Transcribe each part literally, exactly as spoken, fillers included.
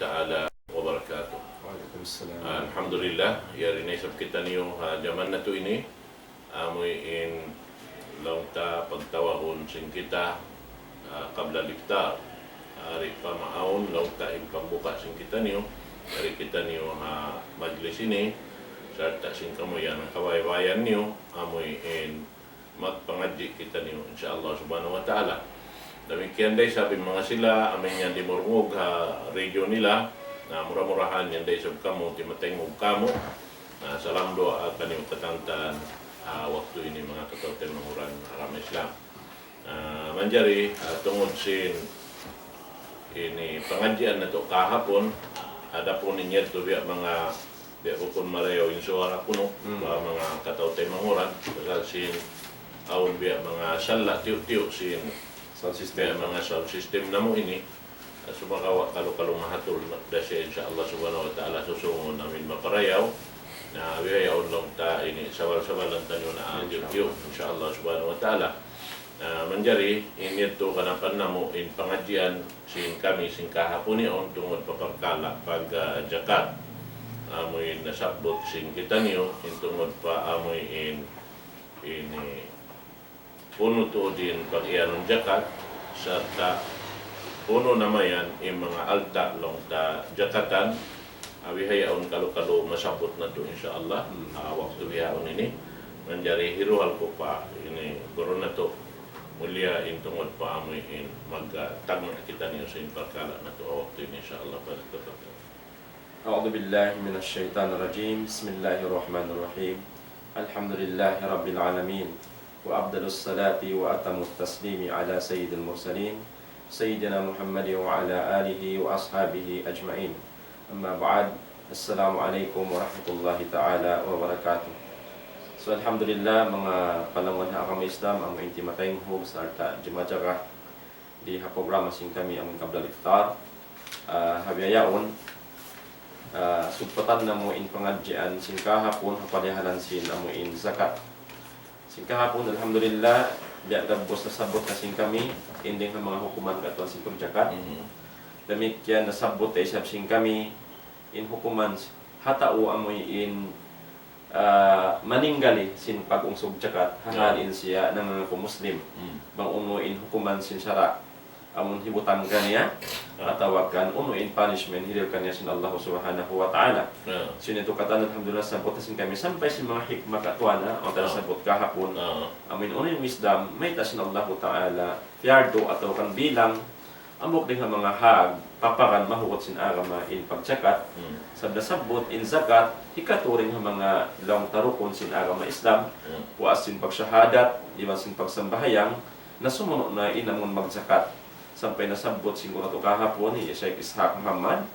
Ta'ala wabarakatuh. Alhamdulillah, yari na isab kitaniyu ha jaman natu' ini, amuin laung ta pagtawahun sin kita, ah, qabla al-iftar. Ari pa maawn laung ta in pagbuka sin kitaniyu, yari kitaniyu ha majlis ini, sarta' sin kamu yan, kabaybayan niyu, amuin magpangadji' kitaniyu, insya Allah subhanahu wa ta'ala. Damikkiyan da isab in manga sila, amuin yan dimurungug ha radyo nila, na mura-murahan yan da isab kamu, timataingug kamu, na salam duwaa kaniyu katantan, ah, waktu ini manga kataymanghuran agama Islam. Ah, manjari, ah, tungud sin ini pangadjian natu' kahapun, adapun in yadtu biya' manga, biya' bukun marayaw in suwara kunu', hmm, pa manga kataymanghuran, pasal sin awn biya' manga sala' tiyu'-tiyu' sin sound system, biya' manga sound system namu' ini, sumagawa' kalu-kalu mahatul da siya, insya Allah subhanahu wa ta'ala, susungun amin maparayaw. Na, biya' yaun laung ta ini, sabal-sabalan taniyu na, ah, insya Allah, tiyu'-tiyu', insya Allah subhanahu wa ta'ala. Ah, manjari, in yadtu kanapan namu' in pangadjian sin kami sin kahapun yaun tungud pa parkala' pag, ah, jakat. Amuin nasabbut sin kitaniyu, in tungud pa amuin ini unu tuud in pag-iyanun jakat, sarta' unu na mayan in manga alta' laung ta jakatan, ah, bihaun kalu-kalu masabbut natu', insya Allah. Hmm. Ah, waktu bihaun ini, manjari hiruhal ku pa ini guru natu', mulia in tungud pa amuin mag, ah, tagna' kitaniyu sin parkala' natu', ah, waktu ini, insya Allah, pada tatap. أعوذ بالله من الشيطان الرجيم. بسم الله الرحمن الرحيم. الحمد لله رب العالمين. وأفضل الصلاة وأتم التسليم على سيد المرسلين سيدنا محمد وعلى آله وأصحابه أجمعين. أما بعد. السلام عليكم ورحمة الله تعالى وبركاته. So, alhamdulillah, manga palangwan ha agama Islam, amu in timataynghug sarta' jimajara di ha programa sin kami amu in Qabla al-Iftar. Ah, ha bihaun, ah, sugpatan namu' in pangadjian sin kahapun ha palihalan sin amu in zakat. Sin kahapun, alhamdulillah, biya' dagbus nasabbut na sin kami, in dayng ha manga hukuman katuan sin pagjakat. Mhm. Damikkiyan nasabbut na isab sin kami, in hukuman s-, ha tau amu in, ah, maninggali sin pag-ungsug jakat, ha hal in siya nangangaku Muslim. Hmm. Bang unu in hukuman sin sara', amun hibutang kaniya, ah, atawa kan unu in punishment hirihil kaniya sin Allah Subhanahu wa Ta'ala. Ah. Sin yadtu katan, alhamdulillah, sabbut na sin kami sampay sin manga hikmah katuan, ah, amu in, ah, sabbut kahapun. Ah. Amu in unu in wisdom, mayta' sin Allah Ta'ala piyardu atawa kan bilang hambuuk dayng ha manga hag paparan mahugut sin agama in pagjakat. Hmm. Sabab nasabbut in jakat, hikatu dayng ha manga laung ta rukun sin agama Islam, hmm, puas sin pagsahadat, iban sin pagsambahayang, na sumunu' na in amun magjakat. Sampay nasabbut sin guru natu' kahapun, hi Sheikh Ishaq Muhammad,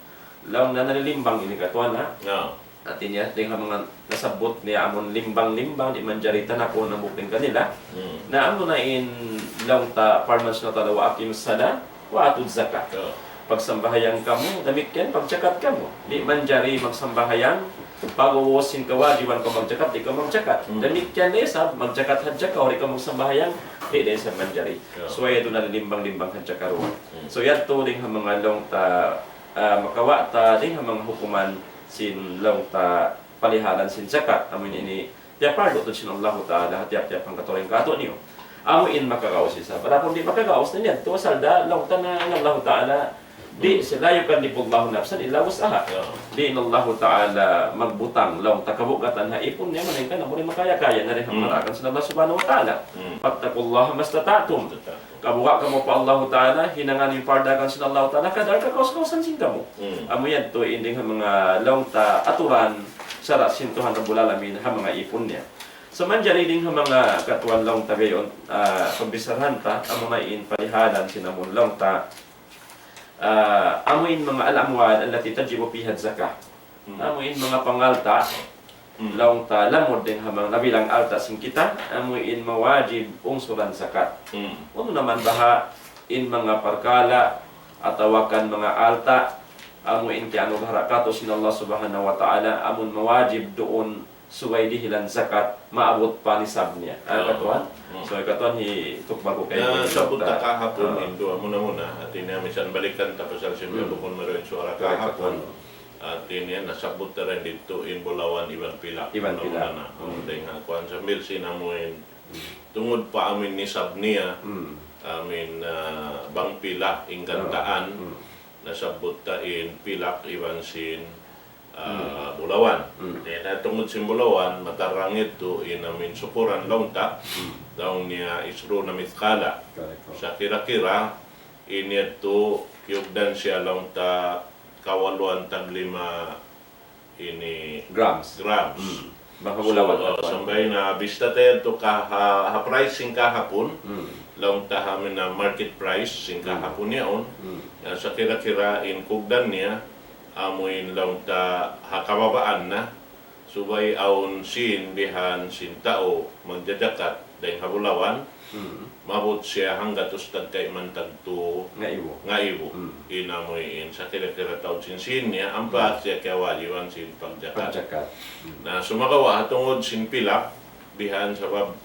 laung niya nalilimbang ini katuan, ha? Na. Hati niya, dayng ha manga nasabbut niya amun limbang-limbang, di' manjari tanapun hambuuk dayng kanila. Hmm. Na amu na in laung ta parman sin Allah Ta'ala, وأقيموا الصلاة وآتوا الزكاة. Oh. Pagsambahayang kamu, damikkiyan pagjakat kamu. Di' manjari magsambahayang, pag'ubus sin kawajiban kaw magjakat, di' kaw magjakat. Hmm. Damikkiyan da isab, magjakat hadja kaw, di' kaw magsambahayang, di' da isab manjari. Oh. So, yadtu nalilimbang-limbang hadja karuwa. Hmm. So, yadtu dayng ha manga laung ta, ah, makawa' ta dayng ha manga hukuman sin laung ta palihalan sin jakat, amu in ini, tiyapardu tuud sin Allahu Ta'ala, ha tiyap-tiyap hangkatau dayn kātu'niyu. Amu in makagaus isab. Adapun di' makagaus, na yan, tuud asal da, laung ta na in Allahu Ta'ala, di', hmm, لا يكلف الله نفسا إلا وسعها. Ya. Di' in Allahu Ta'ala magbutang, laung ta kabugatan ha ipun niya, malaingkan amu in makaya-kaya na dayng ha, hmm, parakan sin Allah Subhanahu wa Ta'ala. Hmm. فاتقوا الله ما استطعتم. Mastata'tum. Kabuga' kamu pa Allahu Ta'ala, hinangan in pardakan sin Allahu Ta'ala, kadar kakaus-kausan sin kamu. Hmm. Amu yadtu in dayng ha manga laung ta aturan, sara' sin Tuhan Rabbul Alamin, ha manga ipun niya. So, manjari dayng ha manga katuan laung ta bihaun, ah, pagbicharahan ta, amu na in palihalan sin amun laung ta, ah, amu in manga الأموال التي تجب فيها الزكاة. Hmm. Amu in manga pangalta', hmm, laung ta lamud dayng ha manga nabilang alta' sin kita, amu in mawajib ungsuran zakat. Hmm. Unu na man baha' in manga parkala' atawa kan manga alta', amu in kiyanugraha kātu' sin Allah Subhanahu wa Ta'ala, amun mawajib duun subay dihilan zakat, maabut pa nisab niya. Ah, Oo. katuan? Hmm. So, katuan, hitukbal ku kay Na, Doktor. Sabut ta kahapun, Ah. in duwa muna-muna, hati niya, misan balikan ta pasal sin Hmm. bukun meron suara Correct, kahapun. katuan. Hati niya, nasabut ta rin didtu in bulawan iban pilak. Iban Muna-muna pilak. na. Hmm. Dayng ha kuan sambil sin amuin. Hmm. Tungud pa amuin nisab niya, Hmm. amuin, ah, bang pila in Ah. gantaan, Hmm. nasabut ta in pilak iban sin ah, Hmm. bulawan. Hmm. Di na tungud sin bulawan, matarang yadtu in amuin sukuran laung ta, Hmm. laung niya isru na mitkala. Correct. Sa kira-kira, ini yadtu, kiyugdan siya laung ta kawaluan taglima ini Grams. grams. Hmm. Bang ha So, bulawan, uh, katuan. Sambay na bista ta yadtu ka ha, ha price sin kahapun, Hmm. laung ta ha mina market price sin Hmm. kahapun yaun. Hmm. Ya, sa kira-kira in kugdan niya, amuin laung ta ha kababaan na, subay awn sin bihan sin tau magjajakat dayng ha bulawan, Hmm. maabut siya hanggatus tagkaiman tagtu Ngaibu. ngaibu. Hmm. In amuin, sa kira-kira taud sin sin niya, ampa Hmm. siya kiyawajiban sin pagjakat. Pagjakat. Hmm. Na sumagawa' ha tungud sin pilak, bihan sabab,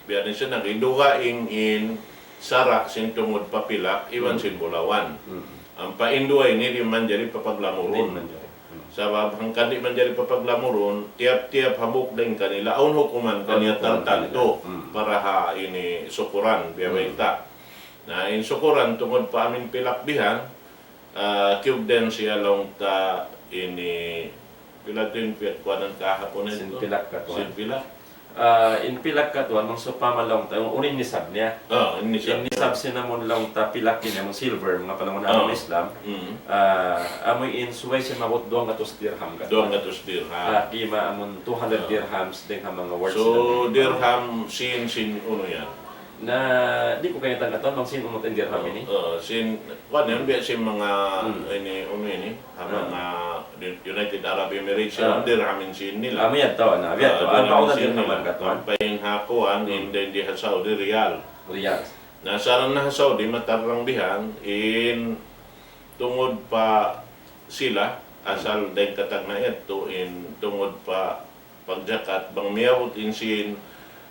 bihan siya nag-, in duwa in, in sara' sin tungud pa pilak, iban Hmm. sin bulawan. Hmm. Ampa in duwa ini di' manjari papaglamurun. Di' manjari. Hmm. Sabab hangkan di' manjari papaglamurun, tiyap-tiyap hambuuk dayn kanila, awn hukuman Awn kaniya hukuman tartantu kanila. Hmm. para ha ini sukuran, biya' Hmm. bayta'. Na, in sukuran tungud pa amuin pilak bihan, ah, kiyugdan siya laung ta ini, pila tu in piyagkuanan kahapun Sin yadtu? pilak, katuan. Sin pilak. Ah, in pilak, katuan, bang sawpama laung ta, unu in nisab niya. Ah, in nisab In niya. nisab sin amun laung ta pilak ini, amun silver, manga palangga' Oh. amun Islam. Mm. Ah, amuin subay siya maabut duwanggatus dirham, katuan. Duwanggatus dirham. Ah, kima amun two hundred Ah. dirhams dayng ha manga words So, sin amun dirham sin, sin unu yan? Na, di' ku kaingatan, katuan, bang sin unu in dirham ini. Ah, sin, kuwan yan, biya' sin manga, Hmm. ini, unu ini, ha Ah. manga United Arab Emirates, Ah. yan, dirham in sin nila. Ah, amu yadtu, na, amu yadtu. Ah, Arba'una dirham in sin dirham, nila. katuan. Ampa in ha kuwan, Hmm. in di, di ha Saudi, riyal. Riyal. Na, sa' na ha Saudi, matarang bihan, in tungud pa sila, asal Hmm. dayng katagna' yadtu, in tungud pa pagjakat, bang miyabut in sin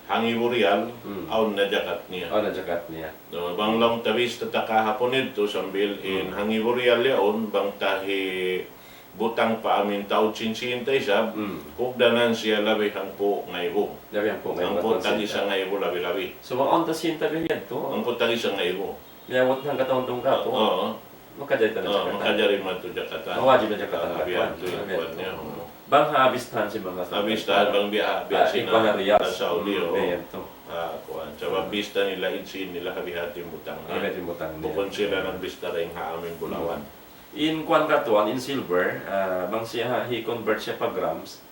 hangibu riyal, Hmm. awn na jakat niya. Awn na jakat niya. No, bang Hmm. laung ta bista ta kahapun yadtu sambil in Hmm. hangibu riyal yaun, bang ta hibutang pa amuin taud sin sin ta isab, Hmm. kugdanan siya labi hangpu' ngaibu. Labi hangpu' ngaibu, Hangpu' katuan, tag-isa sin ta. ngaibu labi-labi. So, bang awn ta sin ta biya' yadtu? Hangpu' tag-isa ngaibu. Miyabut hangka tahun tunggal tu. Oo. Makajari ta na Oo, jakatan. Makajari madtu jakatan. Mawajib na jakatan Ah, katuan. biya' tu in Biya' kuwan tu. niya, oo. Bang ha bistahan sin manga Ha bistahan, bang biya', biya' Ah, sin ikuan na riyal. ha Saudi, Hmm, oo. biya' tu. Ah, kuwan. Sabab bista nila, in sin nila, ha biya' ha yan in butang niya. Ha biya' ha yan in butang niya. Bukun sila nagbista dayn ha amuin bulawan. Hmm. In kuwan, katuan, in silver, ah, bang siya ha, hi-convert siya pa grams,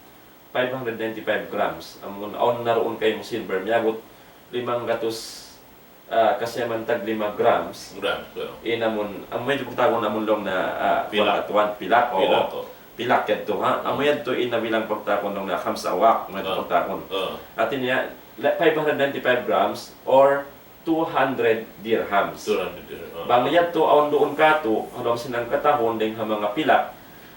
five hundred ninety-five grams. Amun, awn na duun kaymu silver, miyabut limanggatus ah, kasi amun tag lima grams. Grams, oo. In amun, amu yadtu pagtawagun amun laung na, ah, Pilak. kuwan, katuan, pilak, oo. Pilak, oo. Pilak yadtu, ha? Hmm. Amu yadtu in nabilang pagtawagun laung na khamsa awaq, amu yadtu Oo. pagtawagun. Oo. Hati niya, la-, five hundred ninety-five grams or two hundred dirhams. Two hundred dirham, oo. Bang yadtu awn duun katu', ha lawm sin hangkatahun, dayng ha manga pilak,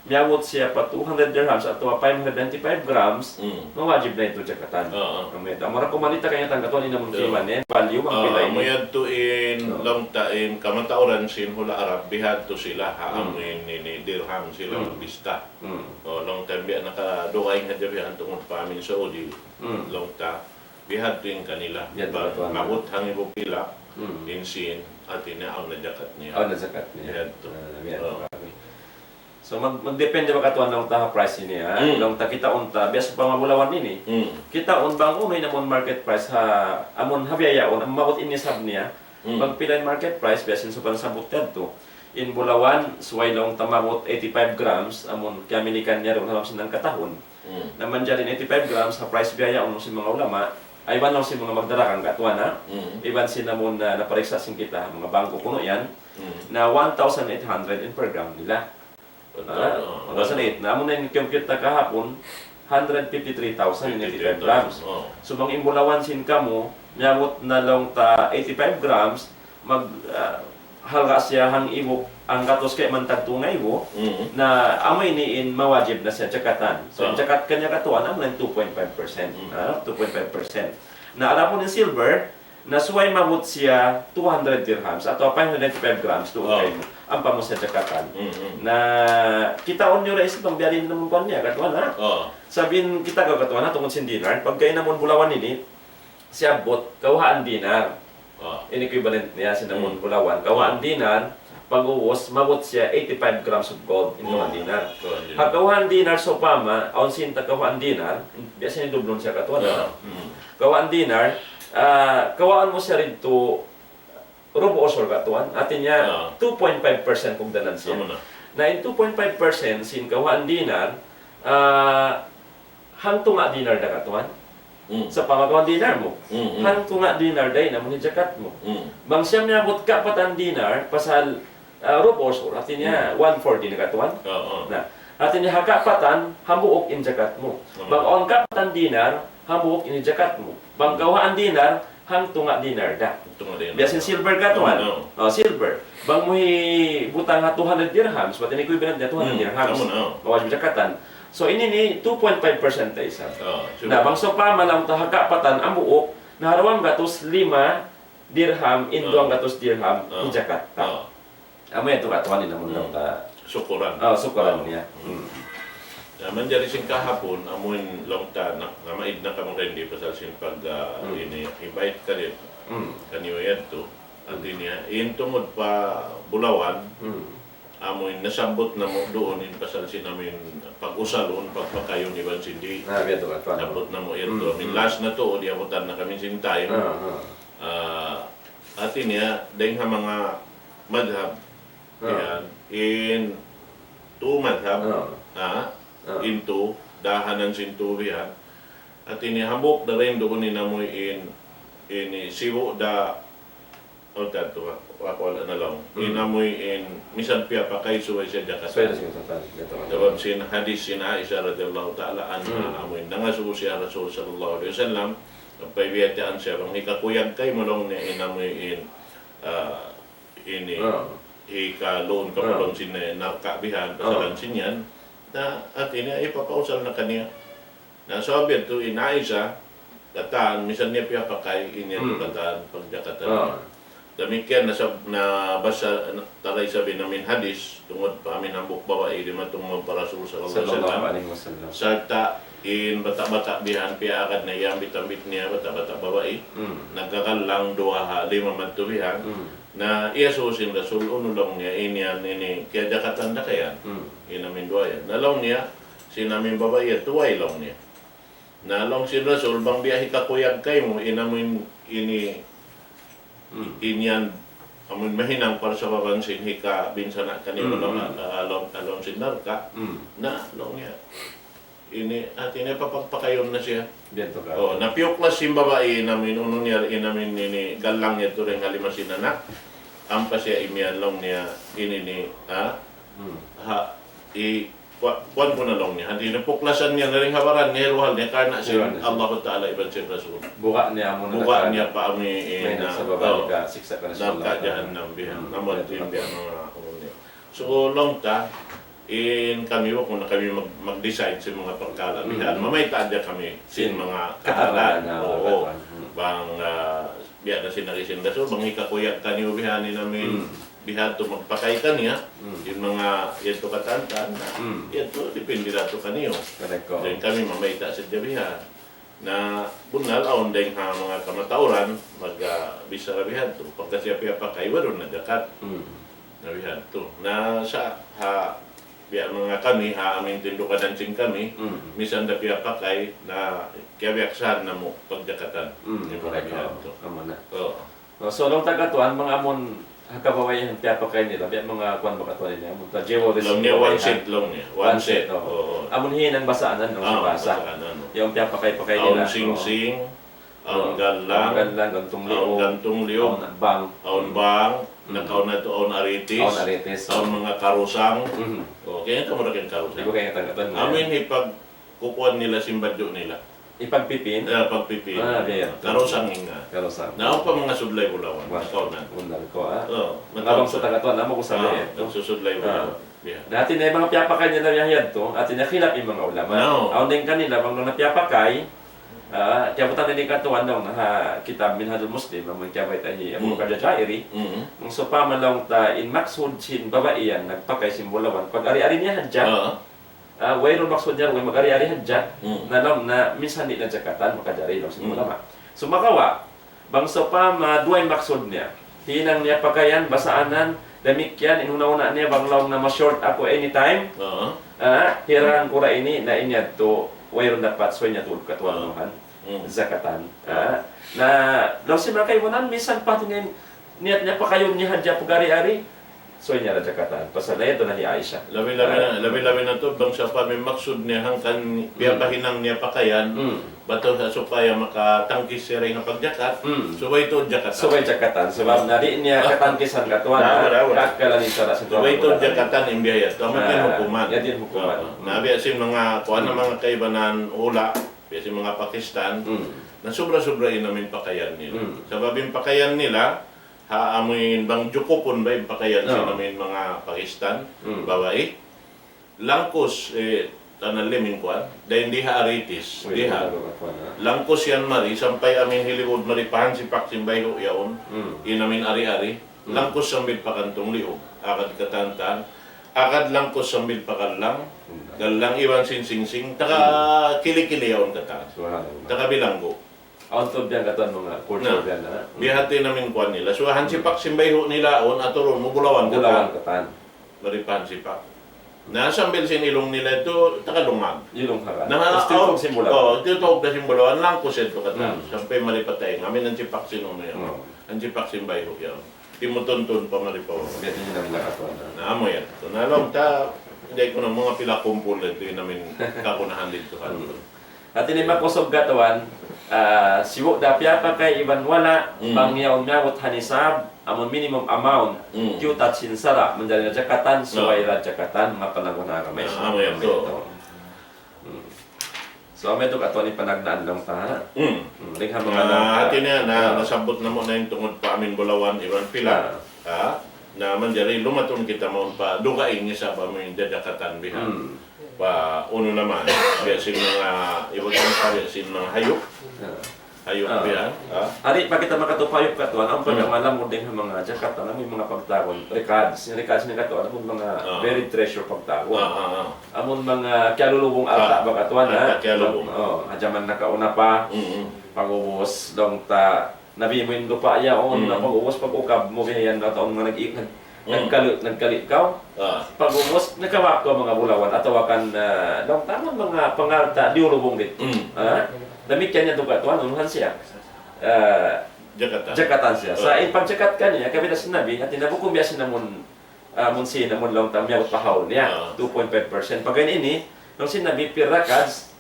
miyabut siya pa two hundred dirhams atawa five hundred ninety-five grams, Mm. mawajib na yadtu jakatan. Oo. Amu yadtu. Amura kuman di' ta kaingatan katuan in amun Oo. kiyamanan, value, bang Oo, pila amu ini. yadtu in, Oo. laung ta in kamatauran sin hula' Arab, bihadtu sila ha Mm. amun ini dirham sila Mm. magbista. Mm. O, laung ta biya' nakadugaing hadja biya' tungud pa amun Saudi. Mm. Laung ta, bihadtu in kanila. Bihadtu Ba-, katuan. maabut hangibu pilak, Mm. in sin, hati niya, awn na jakat niya. Awn na jakat niya. Bihadtu. Ah, bihadtu Oo. kami. So, mag-, magdepende ba katuan laung ta ha price ini, ha? Hmm. Laung ta kitaun ta, biya' sawpama bulawan ini. Hmm. Kitaun bang unu in amun market price ha, amun ha biya' yaun, amun maabut in nisab niya. Hmm. Bang pila in market price, biya' sin sawpama nasabbut yadtu. In bulawan, subay laung ta maabut eighty-five grams, amun kiyamilikan niya duun ha lawm sin hangkatahun. Hmm. Na manjari in eighty-five grams, ha price biya' yaun sin manga ulama, iban laung sin manga magdarakan katuan, ha? Hmm. Iban sin amun na, napariksa' sin kita, manga bangko kunu' yan, Hmm. na one thousand eight hundred in per gram nila. Betul, Ah, oo. One thousand eight. Na amun na in compute ta kahapun, hundred fifty-three thousand in eighty-five grams. Fifty-three thousand, oo. So, bang in bulawan sin kamu, miyabut na laung ta eighty-five grams, mag, ah, halga' siya hangibu, Hanggatus kay mantag tungay wo, Mm. na amu ini in mawajib na siya jakatan. So, Ah. jakat kaniya katuan, amu na in two point five percent. Mm. Ah, two point five percent. Na adapun in silver, na subay maabut siya two hundred dirhams, atawa five hundred ninety-five grams, duun Ah. kaymu. Ampa mu siya jakatan. Mm, mm. Na kitaun niyu da isab bang biya' diin in amun kuwan niya, katuan, ha? Ah. Sabab in kita ka, katuan, ha, tungud sin dinar, pagka in amun bulawan ini, siyabbut, kawhaan dinar. Ah. In equivalent niya sin amun Hmm. bulawan. Kawhaan Hmm. dinar, pag'ubus, maabut siya eighty-five grams of gold, in kawhaan Hmm. dinar. Kawhaan dinar. Ha kawhaan dinar, sawpama, awn sin ta kawhaan dinar, biya' sin dublun siya katuan. Ah. Hmm. Kawhaan dinar, ah, kawhaan mu siya didtu, rubu' ushur katuan. Hati niya, Ah. two point five percent kugdanan siya. Amu na. Na in two point five percent sin kawhaan dinar, ah, hangtunga' dinar da katuan. Mm. Sawpama kawhaan dinar mu. Mm, mm. Hangtunga' dinar da in amun hijakat mu. Mm. Bang siya miyabut kapatan dinar, pasal, ah, rubu' ushur, hati niya, Mm. one forty na katuan. Oo. Na, hati niya ha kapatan, hambuuk in jakat mu. Oo. Bang awn kapatan dinar, hambuuk in jakat mu. Bang Mm. kawhaan dinar, hangtunga' dinar da. Hangtunga' dinar. Biya' sin silver katuan. Oo, oo. Oh, silver. Bang mu hibutang ha two hundred dirhams, bat in equivalent niya two hundred Mm, dirhams. Amu na. Mawajib jakatan. So, ini ini two point five percent ta isab. Oh, sure. Na, bang sawpama laung ta ha kapatan hambuuk, na ha duwanggatus lima dirham, in Oh. duwanggatus dirham, Oh. hijakat ta. Oh. Amu yadtu katuan in amun Hmm. laung ta. Sukuran. Oh, sukuran niya. Hmm. Hmm. Na, manjari sin kahapun, amun laung ta, na, namaid na kamu rin di pasal sin pag, ah, Hmm. ini, invite ka rin. Hmm. Kaniyu yadtu. Hati niya, in tungud pa bulawan, Hmm. amu in nasabbut namu' duun in pasal sin amu in pag-usalun, pagpakayun iban sin di'. Ah, biya' tu, katuan. Sabbut namu' yadtu. Hmm, Amu in hmm. last na tuud, di' abutan na kami sin time. Ah, ah. Ah, hati niya, dayng ha manga madhab, Ah. yan, in tu madhab, Ah. ah, Ah. in tu, dahanan sin tu bihan. Hati niya, hambuuk da rin duun in amu in, ini sibu' da, o, tatu, wa-, wa-, wala' na laung. Hmm. In amu in, misan piyapakay subay siya jakat. Subay da siya jakat. Sabab sin hadis sin Aisha radhiyallahu ta'ala anha, Hmm. amu in nangasubu siya Rasul sallallahu alayhi wasallam, piyabiyaytaan siya bang hikakuyag kaymu laung niya in amu in, ah, ini, Ah. hikaluun ka Ah. pa laung sin narka' bihan, Ah. pasalan sin yan. Na, hati niya, ipapausal na kaniya. Na, sabab yadtu in Aisha, katan, misan niya piyapakay, in yadtu Hmm. katan, pagjakatan Ah. niya. Damikkiyan na sab-, nabasa, na, taray sabi namin hadis, tungud pa amin hambuuk babai, dimatung pa Rasul sallallahu alayhi wasallam. Sallallahu alayhi wasallam. Sarta' in bata'-bata' bihan, piyaagad na iyambit-ambit niya, bata'-bata' babai. Hmm. Nagkakallang duwa ha lima madtu bihan. Hmm. Na iyasubu sin Rasul, unu laung niya, in yan ini, kiyajakatan da ka yan. Hmm. In amin duwa yan. Na laung niya, sin amin babai yadtu, way laung niya. Na laung sin Rasul, bang biya' hikakuyag kaymu, in amin ini, Hmm. in yan, amin mahinang parsababan sin hikabinsana' kaniyu Hmm, laung, hmm. ah, laung, laung sin narka'. Hmm. Na, laung niya, ini, hati niya papagpakayun na siya. Biya' tu ka. Oh, na piyuklas sin babai in amin, unu niya, in amin ini, gallang niya tuud ha lima sin anak. Ampa siya imiyan laung niya, ini ni, ha? Hmm. Ha, i, kuwan, kuwan ku na laung niya. Hati niya puklasan niya na rin ha baran niya, ruhal niya, karna' sin Ruhal niya. Allahu Ta'ala iban sin Rasul. Buga' niya amu na Buga' nakana. Niya pa amu in, May ah, nasa baba oh, ka, siksa' ka na sin narka' Allah Ta'ala. Jahannam bihan. Hmm. Naman Biya' tu tu ka. Biya' manga, unu niya. So, laung ta, in kami, wa' ku na kami mag-, mag-decide sin manga parkala' Hmm. bihan. Mamayta' hadja kami sin Sin manga kahalan, kahalan. Na, Oo. Kahalan. Hmm. Bang, ah, biya' na sin agi sin Rasul, bang hikakuyag kaniyu bihan in amin, Hmm. bihan tu magpakay kaniya, Hmm. in manga, yadtu katan-katan, Hmm. yadtu dipindi da tu kaniyu. Correct ko. Then kami mamayta' sadja bihan. Na bunnal awn dayng ha manga kamatauran, mag, ah, bichara bihan tu. Pagka siya piyapakay, wayruun na jakat. Hmm. Na bihan tu. Na sa' ha, biya' manga kami, ha amin tindukanan sin kami, Hmm. misan da piyapakay, na kiyabiyaksahan namu' pagjakatan. Hmm, Yung correct. Bihan tu. Amu na. Oo. Oh, so, laung ta katuan, bang amun ha kababaihan piyapakay nila, biya' manga kuwan ba katuan nila, amun ta jewelries Laung niya, piyapakay, one ha? Set laung niya. One One set, set, oo. Oo. Amun hinang basaanan, no, Ah, sa basa. Basaanan, no. Yung piyapakay-pakay Awn nila, singsing, oo. Awn Oo. gallang, Awn gallang, gantung liog, awn gantung liog, awn bang. Awn bang, Mm. nakauna to, awn aretes, Awn aretes, awn oo. manga karusang. Mhm. Oh, kaya ito mura kayong karusang. Di ba kaya tanggapan mo yan? Amin, hipagkukuan nila, simbadyo nila. Ipagpipin? Ah, pagpipin. Ah, biya' yan. Karusang in nga. Karusang. Na, awn pa manga sudlay bulawan. Wa-, nakauna. Unda ko, ah. Oo, ngabang sa taga tuwan, amo ko sa Ah, biya' yan. Nagsusudlay bulawan. Ah. Biya' yan. Na hati niya manga piyapakay nila yan yadtu, hati niya khilaf in manga ulama. No. Awn dayn kanila, bang na piyapakay, ah, kiyabutan nila katuan daw na ha kitab Minhajul Muslim, amu in kiyabayta' hi Abu Hmm. Bakar Jazairi, Hmm. bang sawpama laung ta in maksud sin babai yan, nagpakay sin bulawan, pag-ari-ari niya hadja, Ah. Ah, wayruun maksud niya, way mag-ari-ari hadja, Hmm. na laung na minsan di' na jakatan, makajari laung sin Hmm. ulama. Sumagawa', bang sawpama duwa in maksud niya. Hinang niya pakayan, basaanan, damikkiyan, in huna-huna niya, bang laung na ma-short aku anytime, Oo. ah, hirang ku ra ini, na in yadtu, wayruun dapat, subay niya tuud katuan Oo. nuhan, Hmm. jakatan. Oo. Ah, na, laung sin manga kaibanan, minsan pa hati niya, niyat niya pakayun niya hadja pag-ari-ari, subay niya ra jakatan. Pasal na yadtu na hi Aisha. Labi-labi na, Ah. labi-labi na tuud, bang sawpama in maksud niya hangkan Hmm. piyapahinang niya pakayan, Hmm. bat ha supaya makatangkis siya dayn ha pagjakat, Hmm. subay tuud jakatan. Subay jakatan. Sabab na di' niya Ah. katangkisan katuan, Ah, ah, wala, wala. Kakkalan in sara' sin Subay tuud pagjakat. Jakatan in biya' yadtu. Amu in Ah, hukuman. Yadtu in hukuman. Ah, Hmm. na biya' sin manga, kuwan na Hmm. manga kaibanan hula', biya' sin manga Pakistan, Hmm. na sobra-sobra in amu in pakayan nila. Hmm. Sabab in pakayan nila, ha, amu in bang jukupun ba in pakayan sin Ah. amu in manga Pakistan, Hmm. babai. Langkus, eh, tanal limin kuwan. Dayn di ha aritis, Uy, di ha. Talaga kuwan, ha? Langkus yan mari, sampay amu in hilibud mari pa hansipak sin bayhu' yaun. Hmm. In amu in ari-ari. Hmm. Langkus sambil pa kantung liug. Agad katantan. Agad langkus sambil pa gallang. Hmm. Gallang iban sin singsing. Taga Hmm. kili-kili yaun katan. Subhanallah. Taga bilanggu. Awn tuud biya' yan katan manga culture Na, biya' yan na. Biya' hati in amu in kuwan nila. So, hansipak sin bayhu' nila, awn aturun mu bulawan katan. Bulawan katan. Mari pa hansipak. Na, sambil sin ilung nila yadtu, taga lungag. Ilung haran. Na, Tapos tiyutug awn, sin bulawan. Oh, tiyutug na sin bulawan, langkus yadtu katan. Hmm. Sampay mari pa taing. Amu in hansipak sin unu yan. Hmm. Hansipak sin bayhu' yan. Timutuntun pa mari pa unu. Biya' sin nila katuan na. Na, amu yan. So, na laung ta, di' ku na manga pila kumpul yadtu, in amu in kagunahan didtu kan. Hmm. Hati niya makusug katuan, ah, sibu' da piyapakay iban wala', Mm. bang yaun miyabut ha nisab, amun minimum amount, Mm. kiyutat sin sara', manjari na jakatan, subay ra jakatan, manga panagnaan agama Islam. Ah, amu yan, so. Amu yan. Mm. So, amu yan tuud katuan in panagnaan laung ta, ha? Mm. Mm, dayn ha manga Ah, na-, hati niya na, ah. nasabbut namu' na in tungud pa amu in bulawan, iban pila. Ah. Ha? Na manjari lumatun kita mawn pa dugaing isab amu in jajakatan bihan. Hmm. Pa unu naman, biya' sin manga iban pa biya' sin manga hayup. Ah. Hayup Ah. bihan, ha? Ari pa kita makatup hayup katuan, amu pa Hmm. manga lamud dayn ha manga jakatan, amu in manga pagtawagun, records. In records niya katuan, amu in manga Ah. buried treasure pagtawagun. Ah, ah, ah. Amu in manga kiyalulubung Ah. alta' ba katuan, ha? Alta' kiyalubung. Oh, ha jaman nakauna pa, Mm-mm. pag'ubus, laung ta, nabi mu in lupa' yaun, Mm. na pag'ubus, pag-ukab mu bihayan na taun nga nag-, nag-, Mm. nagkali-, nagkali kaw. Ah. Pag'ubus, nakabak kaw manga bulawan, atawa kan, ah, laung ta amu in manga pangalta', diyulubung didtu. Mm. Ah? Damikkiyan niya tuud katuan, unuhan siya. Ah, Jakatan. Jakatan siya. Sa' Ah. in pagjakat kaniya, kabila sin Nabi, hati niya bukun biya' sin amun, ah, amun sin amun laung ta miyabut pa hawl niya, Ah. two point five percent. Pag ini, laung sin Nabi, pira kads,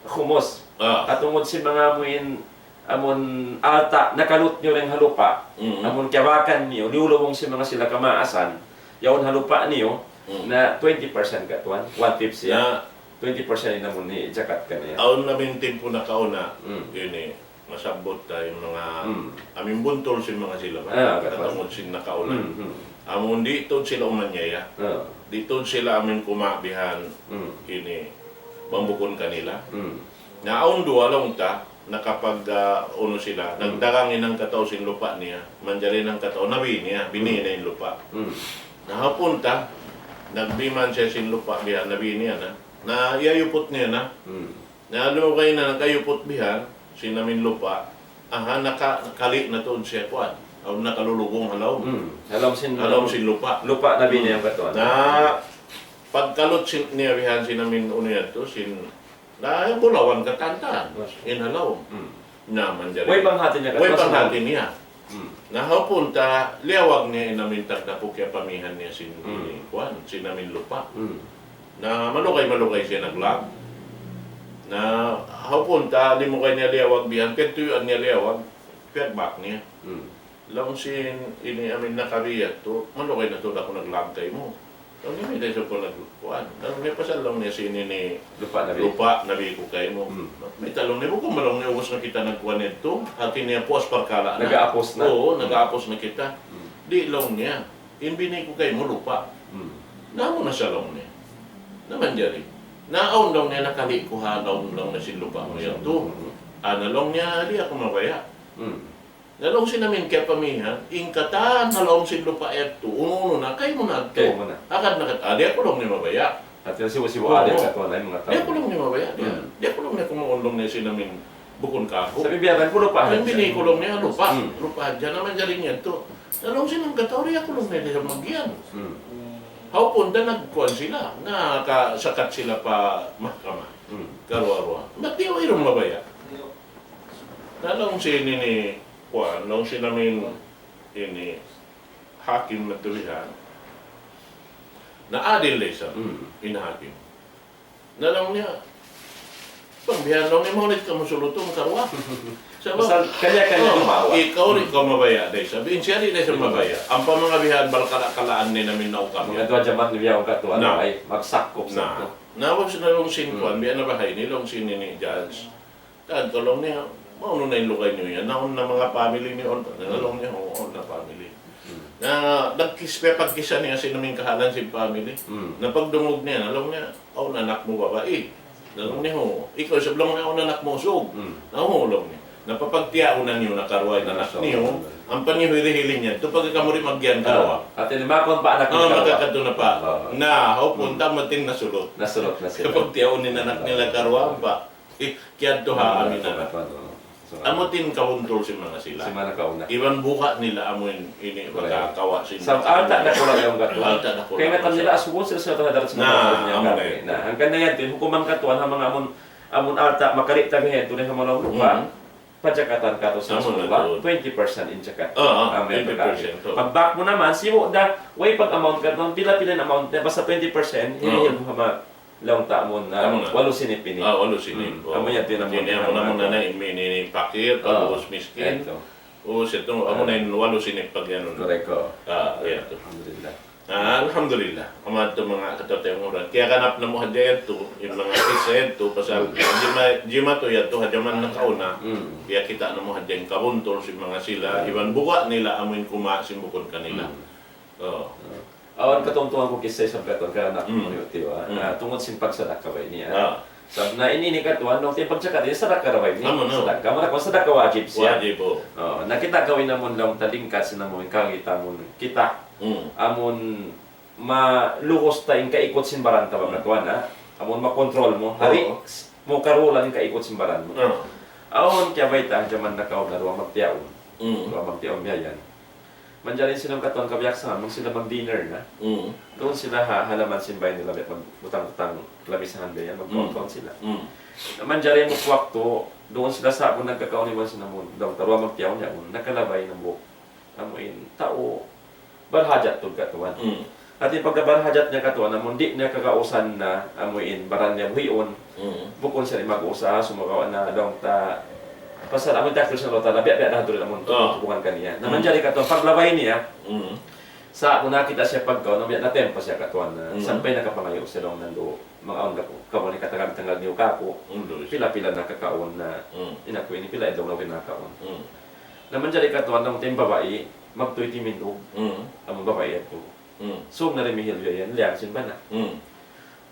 khumus. Ah. At tungud sin manga amu in, amun alta' nakalut niyu dayn ha lupa', Mm. amun kiyabakan niyu, liyulubung sin manga sila kamaasan, yaun ha lupa' niyu, Mm. na twenty percent katuan, one fifth siya. Na Twenty percent in amun hijakat kaniya. Awn na amu in timpu nakauna, Mm. ini, masabbut ta in manga, Mm. amu in buntul sin manga sila ba? Ah, katuan. Katungud sin nakauna. Mm, mm. Amun di' tuud sila umanyaya. Ah. Di' tuud sila amu in kuma' bihan Mm. ini, bang bukun kanila. Mm. Na awn duwa laung ta, nakapag, ah, unu sila, Mm. nagdagang in hangkatau sin lupa' niya, manjari in hangkatau, nabi niya, bini Mm. niya in lupa'. Mm. Na ha punta, nagdiman siya sin lupa' bihan, nabi niya na. Na iyayuput niya na. Mm. Na lugay na nakayuput bihan, sin amu in lupa', aha, naka-, nakali na tuud siya kuwan. Awn nakalulubung ha lawm. Mm. Ha lawm sin, ha lawm sin lupa'. Lupa' nabi niya Mm. katuan. Na pagkalut sin, niya bihan sin amu in unu yadtu, sin Na, bulawan katantan. Yes. In ha lawm. Mm. Na manjari. Way panghati niya, way panghati niya. Mm. Na ha punta, liyawag niya in amu in tagdapu kiyapamihan niya sin, Mm. ini, kuwan, sin amu in lupa'. Mm. Na malugay-malugay siya naglag. Na ha punta, limugay niya liyawag bihan, piyagtuyuan niya liyawag, piyagbak niya. Mm. Laung sin ini amu in nakabiyat tu, malugay na tuud aku naglag kaymu. Laung niya, "Mayta' isab kaw nagkuan?" Laung niya, "Pasal," laung niya, "sin ini lupa na bi ku kaymu." Hmm. "Mayta'," laung niya, "bukun ba," laung niya, "ubus na kita nagkuan yadtu? Hati niya puas parkala' na." Nag-aapus na? Oo, nag-aapus na kita. Hmm. "Di'," laung niya, "in bini' ku kaymu lupa." Hmm. "Na amu na sa," laung niya. "Na manjari." "Na awn," laung niya, "nakali' ku ha lawm," laung niya, "sin lupa mu yadtu." Hmm. "Na," laung niya, "di' aku mabaya'." Hmm. Na laung sin amin kiyapamihan, "In katan ha lawm sin lupa' yadtu, unu-unu na, kaymu na yadtu. Kaymu na. Hagad na kat-, ah, di' aku," laung niya, "mabaya'." Hati niya sibu'-sibu' adil katuan, laung niya, mabaya'. Di' aku, laung niya, "mabaya', di'." Hmm. "Di' aku," laung niya, "kumuon," laung niya, "sin amin bukun kāku'." Sabi biya' kan ku lupa'. "In bini' ku," laung niya, "lupa'. Hmm. Lupa' hadja, na manjari niya yadtu." Na laung sin hangkatau, "Di' aku," laung niya, "di' sa magiyan." Hmm. Hawpun da nagkuan sila, nakasakat sila pa mahkamah. Hmm. Karuwa-ruwa. Bat di' wayruun mabaya'. Na laung sin ini, kuan, laung sin amin ini, hakim na tulihan. Na adil da isab, hmm, in hakim. Na laung niya, "Bang bihan," laung niya, "mahunit kamu sulutun karuwa." Sabab, pasal kanya-kanya, oh, gumawa. Ikaw di' kaw mabaya' da isab. In siya di' da isab mabaya'. Ampa manga bihan balkala-kalaan niya na minaw kami. Manga duwa jaman niya ang katuan, na, ay, magsakup sa na. Na, was na laung sin, hmm, kuan, biya' na baha' ini, laung sin ini, judge. Kan, laung niya, "Maunu na in lugay niyu yan? Naun na manga family niyu?" "Awn pa." Na laung niya, "Oo, awn na family." Hmm. Na, nagkis-, pagkisa niya sin amin kahalan sin family. Hmm. Na pagdungug niya, na laung niya, "Awn anak mu babai?" Na laung niya, "Oo." "Ikaw isab," laung niya, "awn anak mu usug?" Hmm. Na, "Oo," laung niya. "Na papagtiyaunan niyu na karuwa in anak niyu, ampa niyu hiri-hili niya. Ito pagka kamu di' magiyan karuwa." Ah, hati niya, makun pa anak niyu karuwa. Ah, makakadtu na pa. Ah. Na, hawpun, hmm, tamutin nasulut. Nasulut, nasulut. Papagtiyaun in anak nila karuwa, ampa kiyadtu ha amin na. Amu in kabuntul sin manga sila. Sin manga nakauna. Iban buga' nila amu in ini, correct, makakawa' sin. Sa' alta' dakula' yan katuan. Alta' dakula'. Kaingatan nila, asubuhun sila sin Hadarat sin manga, na, amu na yan. Na, hangkan na yan, in hukuman katuan, ha manga amun, amun alta', makari' tabihan, tunay ha manga lupa'. Hmm. Pajakatan katu' sin Rasulullah, twenty percent in jakat. Ah, ah, amu yan, twenty percent, pagkari'. Pagbak mu naman, sibu' da, way pag-amount katuan, pila-pila in amount niya, basta twenty percent, hinihil mu ha manga laung ta amun, ah, walu sinip ini. Ah, walu sinip. Hmm. Oh. Amu yan, di' na mu, di' na mu, di' na mu na, na, ini, ini, pakir, ah, pag'ubus miskin. Ito. Oh, situ, amu na in walu sinip pag yan. Correct, oh. Ah, yan. Alhamdulillah. Ah, alhamdulillah. Amu yadtu manga kataymanghuran. Kiyaganap namu' hadja yadtu, in manga kissa yadtu, pasal, hmm, jima-, jimatu yadtu, ha jaman nakauna. Hmm. Kiyakita' namu' hadja in kabuntul sin manga sila, hmm, iban buga' nila amu in kumawa' sin bukun kanila. Hmm. Oh. Ah. Awn katumtuman ku kissa isab katuan kay anak, hmm, mu yadtu, ah. Hmm. Ah, tungud sin pagsadakka ba ini, ah. Ah. Sabab na ini, ini katuan, laung ta in pagsadakka, sadakka ra ba ini? Amu na. Sadakka, amu na katuan sadakka wajib siya. Wajib, oh. Oh, na kita' kawin amun laung ta lingkat sin amun kawin ta amun kita. Hmm. Amun malugus ta in kaikut sin baran ta ba, hmm, katuan, ah. Amun makontrol mu, hari, oh, s-, mu karulan in kaikut sin baran mu. Oh. Awn kiyabayta' jaman nakauna duwa magtiyaun. Hmm. Duwa magtiyaun biya' yan. Manjari sila katuan kabiyaksahan, bang sila mag-dinner na. Mm. Duun sila ha halaman sin bāy nila, magbutang-butang lamisahan biya' yan, magkaun-kaun sila. Mm. Manjari amu waktu, duun sila sa'bu nagkakaun iban sin amun, daw tarwa magtiyaun yaun, nakalabay na mu. Amu in, tau barhajat tuud katuan. Mm. Hati pagka barhajat niya katuan, amun di' niya kagausan na, amu in, baran niya buhiun. Mm. Bukun siya di' mag-usaha, sumagawa' na laung ta, pasal amun takdir sin Allah Ta'ala, biya'-biya' na tuud amun, ah, hubungan kaniya. Na, mm, manjari katuan, paglabay niya, mm, sa' amun nakita' siya pagkaun, biya' na tempa siya katuan na, mm, sampay nakapangayu' siya laung nandu', mag-awn na ku, kamu ni katagal-tagal niyu kāku', mm, pila-pila na kakaun na, mm, in aku ini, pila adlaw na aku nakakaun. Mm. Na manjari katuan, laung ta in babai, magtuy timindug, mm, amun babai yadtu. Mm. Sūng na rimihil biya' yan, liyang sin bana. Mm.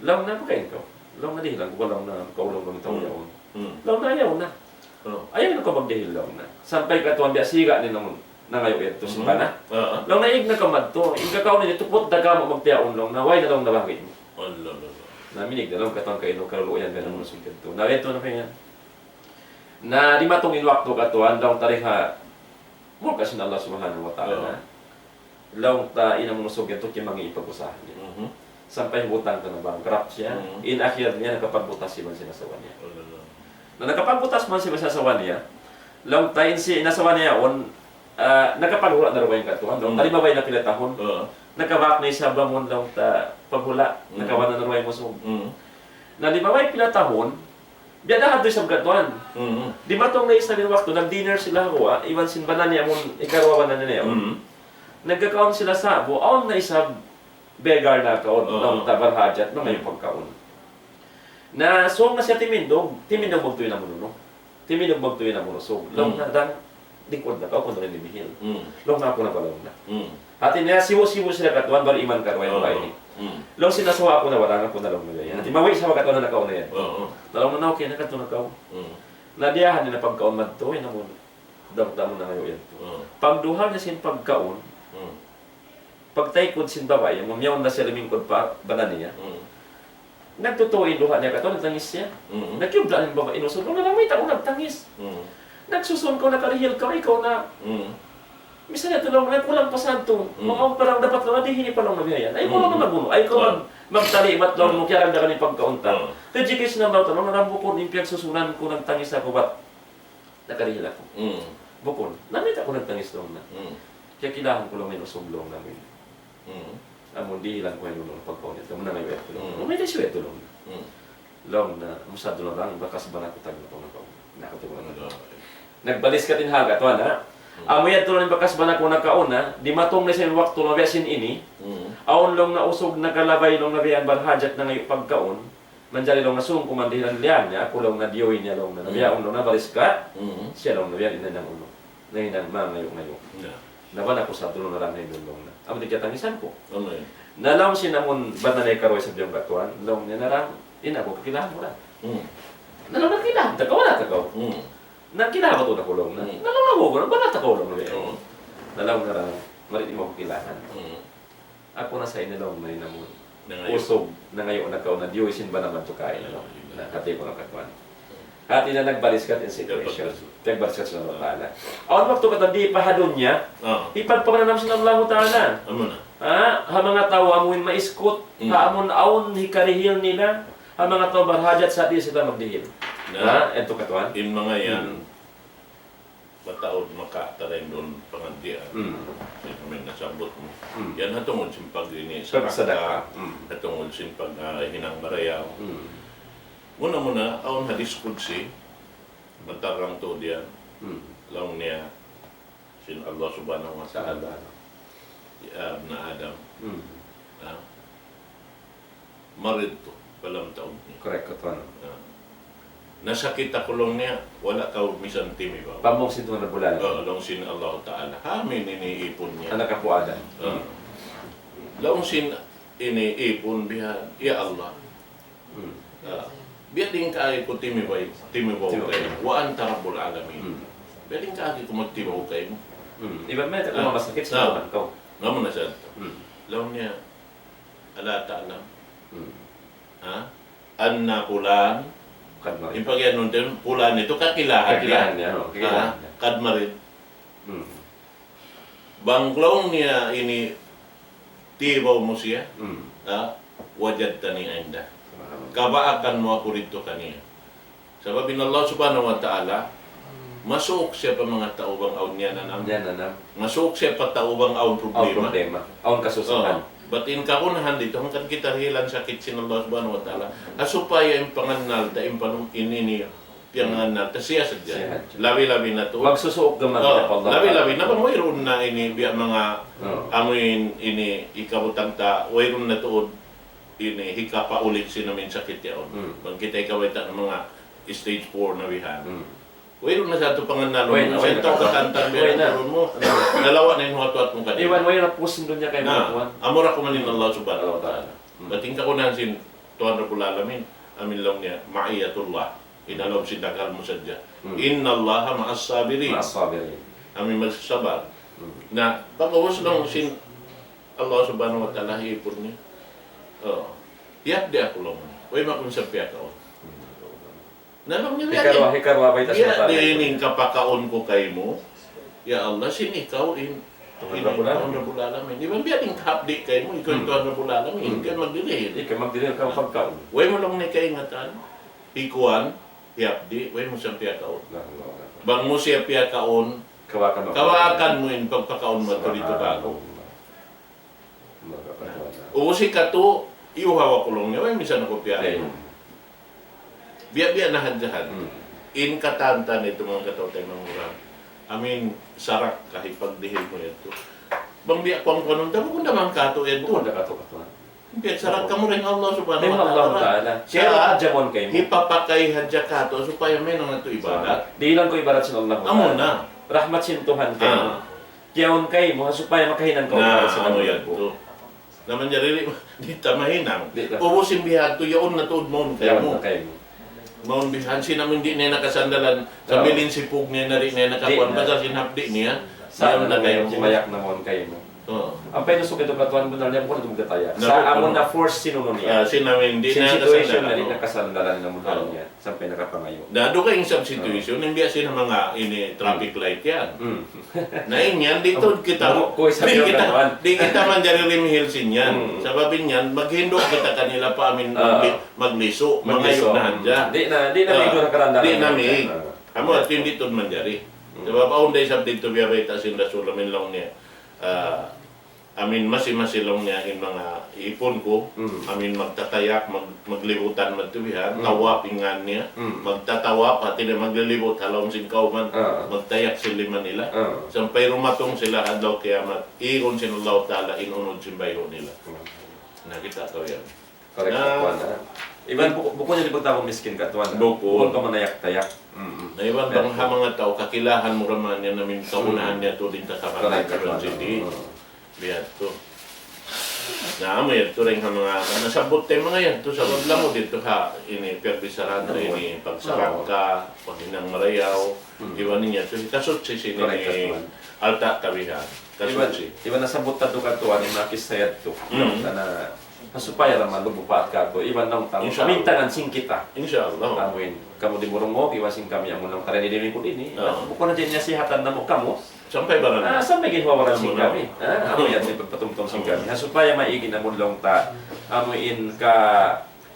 Laung na, "Pakain kaw." Laung na, "Dihilan ku ba," laung na, "kaulung bang tau yaun." Mm. Laung na, "Ayaw na. Oh. Ayaw na kaw magdihil," laung na. Sampay katuan biya' siga' niya laung nangayu' yadtu sin bana. Ah. Laung na, "Ig na kaw madtu. In kakaun niyu, tuput da kamu magtiyaun," laung na, "way na," laung na, "bangkit mu." Allah, Allah. Na minig na laung katuan kainu, kalulu' yan, gana mu na sugad tu. Na yadtu na pa yan. Na dimatung in waktu katuan, laung ta di ha mulka sin Allah Subhanahu wa Ta'ala. Oh. Laung ta in amun usug yadtu kimangi' in pag-usaha niya. Mhm. Sampay hibutang ta na bankrupt siya. Mhm. In akhir niya nakapagbutas iban sin asawa niya. Oh, no, no. Na nakapagbutas man siya iban sin asawa niya. Laung ta in sin asawa niya yaun, ah, nakapaghula' na dugaing katuan. Laung ta, mhm, limabay na pila tahun. Oo. Nakabak na isab amun laung ta paghula'. Mhm. Nakawa' na dugaing usug. Mhm. Na limabay pila tahun, biya' da hadtu isab katuan. Mm. Dimatung na isab in waktu, nag-dinner sila ha guwa', iban sin bana niya amun, ikaruwa bana niya yaun. Mm. Nagkakaun sila sa'bu, awn na isab Beggar na kaun, laung ta, barhajat, mangayu' pagkaun. Na sūng na siya timindug, timindug magtuy in amun unu. Timindug magtuy in amun usug. Laung niya, "Dang, lingkud na kaw, aku na in dimihil." Laung niya, "Aku na ba," laung niya. Hati niya, sibu'-sibu' sila katuan, bariman karuwa ini. Laung sin asuwa, "Aku na ba, dang, aku na," laung niya. Hati mawi' sa ba katuan na kaun na yan. Na laung niya, "Okay na, kadtu na kaw." Na diyahan niya na pagkaun madtu, in amun, dang, dang, nangayu' yan. Pagduhal niya sin pagkaun, pagtaykud sin babai, mamiyawn na siya limingkud pa bana niya. Nagtutuy in duha niya katuan, nagtangis siya. Nagkiyubla' in babai in usug, "Laung niya, mayta' kaw nagtangis? Nagsusun kaw, nakarihil kaw, ikaw na. Misan yadtu laung niya, kulang pa sadtu. Manga parang dapat laung niya, di' hini pa laung niya biya' yan. Ay, kaw laung niya magunu. Ay, kaw mag-, magtalimat laung mu, kiyaragdagan in pagkaun ta." Tajikis na laung ta, "Laung niya, bukun in piyagsusunan ku, nagtangis aku, bat nakarihil aku. Bukun. Na mayta' kaw nagtangis?" laung niya. "Kiyakilahan ku laung in usug," laung niya. "Amun dihilan ku yan, laung, pagkaun yadtu, mangayu' yadtu, laung. Mayta' siya yadtu, laung." Laung niya, "Musadtu na lang, bakas bana ku tagna' pa kaw." Nakatuwa na. Nagbaliskat in ha katuan, ha? "Amu yadtu laung in bakas bana ku nakauna, dimatung na isab in waktu laung biya' sin ini. Awn laung niya usug nakalabay laung niya biya' yan, barhajat, nangayu' pagkaun. Manjari laung niya sūng ku man dihilan liyan niya, aku laung niya diyuy niya laung niya. Na biya' awn laung niya baliskat, siya laung niya biya' yan in hinang unu. Na hinang mangayu'-ngayu'. Na bana ku sadtu laung niya, dang, hinang laung niya. Amu in kiyatangisan ku." Na laung sin amun bana niya karuwa isab yan katuan, laung niya, "Na dang, in aku, kakilahan mu dang." Na laung niya, "Kilahan ta kaw, wala' ta kaw." "Na kilahan mu tuud aku," laung niya. "Na laung niya, aku, wala' ta kaw," laung niya. Na laung niya, "Dang, mari di' mu aku kilahan. Aku na sa ini," laung niya, "in amun usug nangayu' nakauna, diyuy sin bana madtu kaina," laung. Na hati ku na katuan. Hati niya nagbaliskat in situation. Nagbaliskat. Nagbaliskat sin Allah Ta'ala. Awn waktu katan di' pa ha dunya, hipagpamanam sin Allah Ta'ala. Ha? Ha manga tau amun maiskut, ha amun awn hikarihil nila, ha manga tau barhajat sa' di' sila magdihil. Na, ha? Yadtu katuan. In manga yan, mataud maka tarain duun pangadjian. Sin amin nasabbut mu. Yan ha tungud sin pag-ini, pagsadaka. Ha tungud sin pag, ah, hinang marayaw. Muna-muna, awn hadis qudsi, matarang tuud yan. Laung niya, sin Allah Subhanahu wa Ta'ala. Ta'ala. Ya ibna Adam. Ha? Maridtu, falam ta'udni. Correct, katuan. Na, nasakit aku laung niya, wala' kaw misan timibaw. Pamung sin Tuhan Rabbul Alamin. Oh, laung sin Allah Ta'ala. Ha, amin ini ipun niya. Anak apu' Adam. Ah. Laung sin ini ipun bihan, "Ya Allah. Ah, biya' diin kaagi ku timibaw, timibaw kaymu. Wa anta Rabbul Alamin. Biya' diin kaagi ku magtibaw kaymu." Iban mayta' kaw masakit sa' kaw. Namu na sa. Laung niya, "Ala ta'lam. Ha? Anna fulan." Qad marid. In pag-iyanun din, fulan itu kakilahan niya. Kakilahan niya, oh, kakilahan niya. Qad marid. Bang laung niya ini tibaw mu siya, ha? Wajadtani indah. Subhanallah. Kabaakan mu aku didtu kaniya. Sabab in Allah Subhanahu wa Ta'ala, masuuk siya pa manga tau bang awn niyananam. Niyananam. Masuuk siya pa tau bang awn problema. Awn problema. Awn kasusahan. Oh, bat in kagunahan didtu, hangkan kita dihilan sakit sin Allah Subhanahu wa Ta'ala. Ha supaya in pangannal ta, in panum-, in ini, piyangannal ta, siya sadja. Siya sadja. Labi-labi na tuud. Magsusuuk gam kita pa Allah. Labi-labi na bang wayruun na ini, biya' manga amuin ini, hikabutang ta, wayruun na tuud ini hikapauli' sin amuin sakit yaun. Bang kita hikabayta' na manga stage four na bihan. Wayruun na sa yadtu pangannal. Wayruun na, wayruun na. Sa yadtu katantan bihan, wayruun na. Nalawa' na in huwat-huwat mu kaniya. Iban wayruun na pus sin dunya kaymu, na, katuan. Amura ku man in Allah Subhanahu wa Ta'ala. Bat in kagunahan sin Tuhan Rabbul Alamin, amuin laung niya, ma'iyatullah. In ha lawm sin daghal mu sadja. Innallaha ma'as sabirin. Ma'as sabirin. Amuin magsasabar. Na, pag'ubus laung sin Allah Subhanahu wa Ta'ala ha ipun niya. Oh. Hiyapdi' aku laung. Way maku misan piyakaun. Na laung niya, hikaruwa, hikaruwa bayta' sin Allah. Biya' diin in kapakaun ku kaymu, ya Allah, sin ikaw in Tuhan Rabbul Alamin. Tuhan Rabbul Alamin. Iban biya' diin kahapdi' kaymu, ikaw in Tuhan Rabbul Alamin. Ikaw magdihil. Ikaw magdihil, ikaw pagkaun. Way mu laung niya kaingatan, hikuwan, hiyapdi', way mu siya piyakaun. Bang mu siya piyakaun, kawaakan mu in pagpakaun mu didtu kāku'. Ubus hikatū, iyuhaw aku laung niya, way misan aku piyain. Biya'-biya' na hadja yan. In katantan yadtu manga kataw-taymanghuran. Amuin sarak kahipagdihil mu yadtu. Bang biya' kuwan-kuwan ta, bukun da man katu' yan. Bukun da katu', katu'. Biya' sarat kamu dayn Allah Subhanahu wa Ta'ala. Dayn Allah Ta'ala. Kaya hadja mawn kaymu. Hipapakay hadja katu' supaya mahinang natu' ibadat. Dihilan kaw ibadat sin Allah Ta'ala. Amu na. Rahmat sin Tuhan kaymu. Ah. Kiyaun kaymu, ha supaya makahinang kaw ibadat sin Allah. Na, amu yan tu. Na manjari di', di' ta mahinang. Di' ta. Ubus in bihan tu, yaun na tuud mawn kaymu. Yaun na kaymu. Mawn bihan sin amin di' niya nakasandalan, sambil in sipug niya na di' niya nakakuan, pasal sin hapdi' niya, yaun na kaymu. Mayak na mawn kaymu. Oo. Ampa in usug katu' katuan, bunnal niya, bukun na tuud magtataya. Sa' amun na force sin unu niya. Ah, sin amin di' niya nakasandalan. Sin situation na di' nakasandalan na bunnal niya. Sampay nakapangayu'. Na, dugaing sab situation, in biya' sin manga ini traffic light yan. Mm. Na in yan, di' tuud kita, di' kita, di' kita manjari limihil sin yan. Mm. Sabab in yan, maghindu' kita kanila pa amin magli-, maglisu', mangayu' na hadja. Di' na, di' na, di' na mi. Amu, at yun di' tuud manjari. Mm. Sabab awn da isab didtu biya' bayta' sin Rasul, amin laung niya. Ah, Amin masi-masi laung niya in manga ipun ku, amin magtatayak, mag-, maglibutan madtu bihan, tawaf in ngan niya, magtatawaf, hati niya maglilibut ha lawm sin kawman, magtayak sin lima nila. Sampay dumatung sila ha adlaw kiyamat, igun sin Allah Ta'ala in unud sin bayhu' nila. Na kita' kaw yan. Correct, katuan, ha? Iban buku-, bukun niya di' pagtawagun miskin, katuan, ha? Bukun. Bukun ka manayak-tayak. Mm-mm. Na iban bang ha manga tau kakilahan mu ra man yan amin kagunahan niya tuud in tatabang. Correct, katuan, ha? Mm. Biya' tu. Na, amu yan tu rin ha manga, nasabbut tayo manga yan tu, sabab lamud didtu ha, ini, piyagbicharahan ta ini, pagsarakka, paghinang marayaw, iban niya tu, kasutsi sin ini, alta' tabihan. Kasutsi. Iban nasabbut ta tu, katuan, in manga kissa yadtu. Mm. Na, ha supaya da malubu pa katu', iban laung ta, insya Allah, pamintangan sin kita. Insya Allah. Amuin, kamu di' murungug, iban sin kami, amu laung ta, ini, ini, ini. Bukun hadja in nasihatan namu' kamu. Sampay baran. Ah, sampay ginhawa-baran sin kami. Ah, amu yan, in pagpatumtum sin kami. Ha supaya maigi na amu laung ta, amuin ka,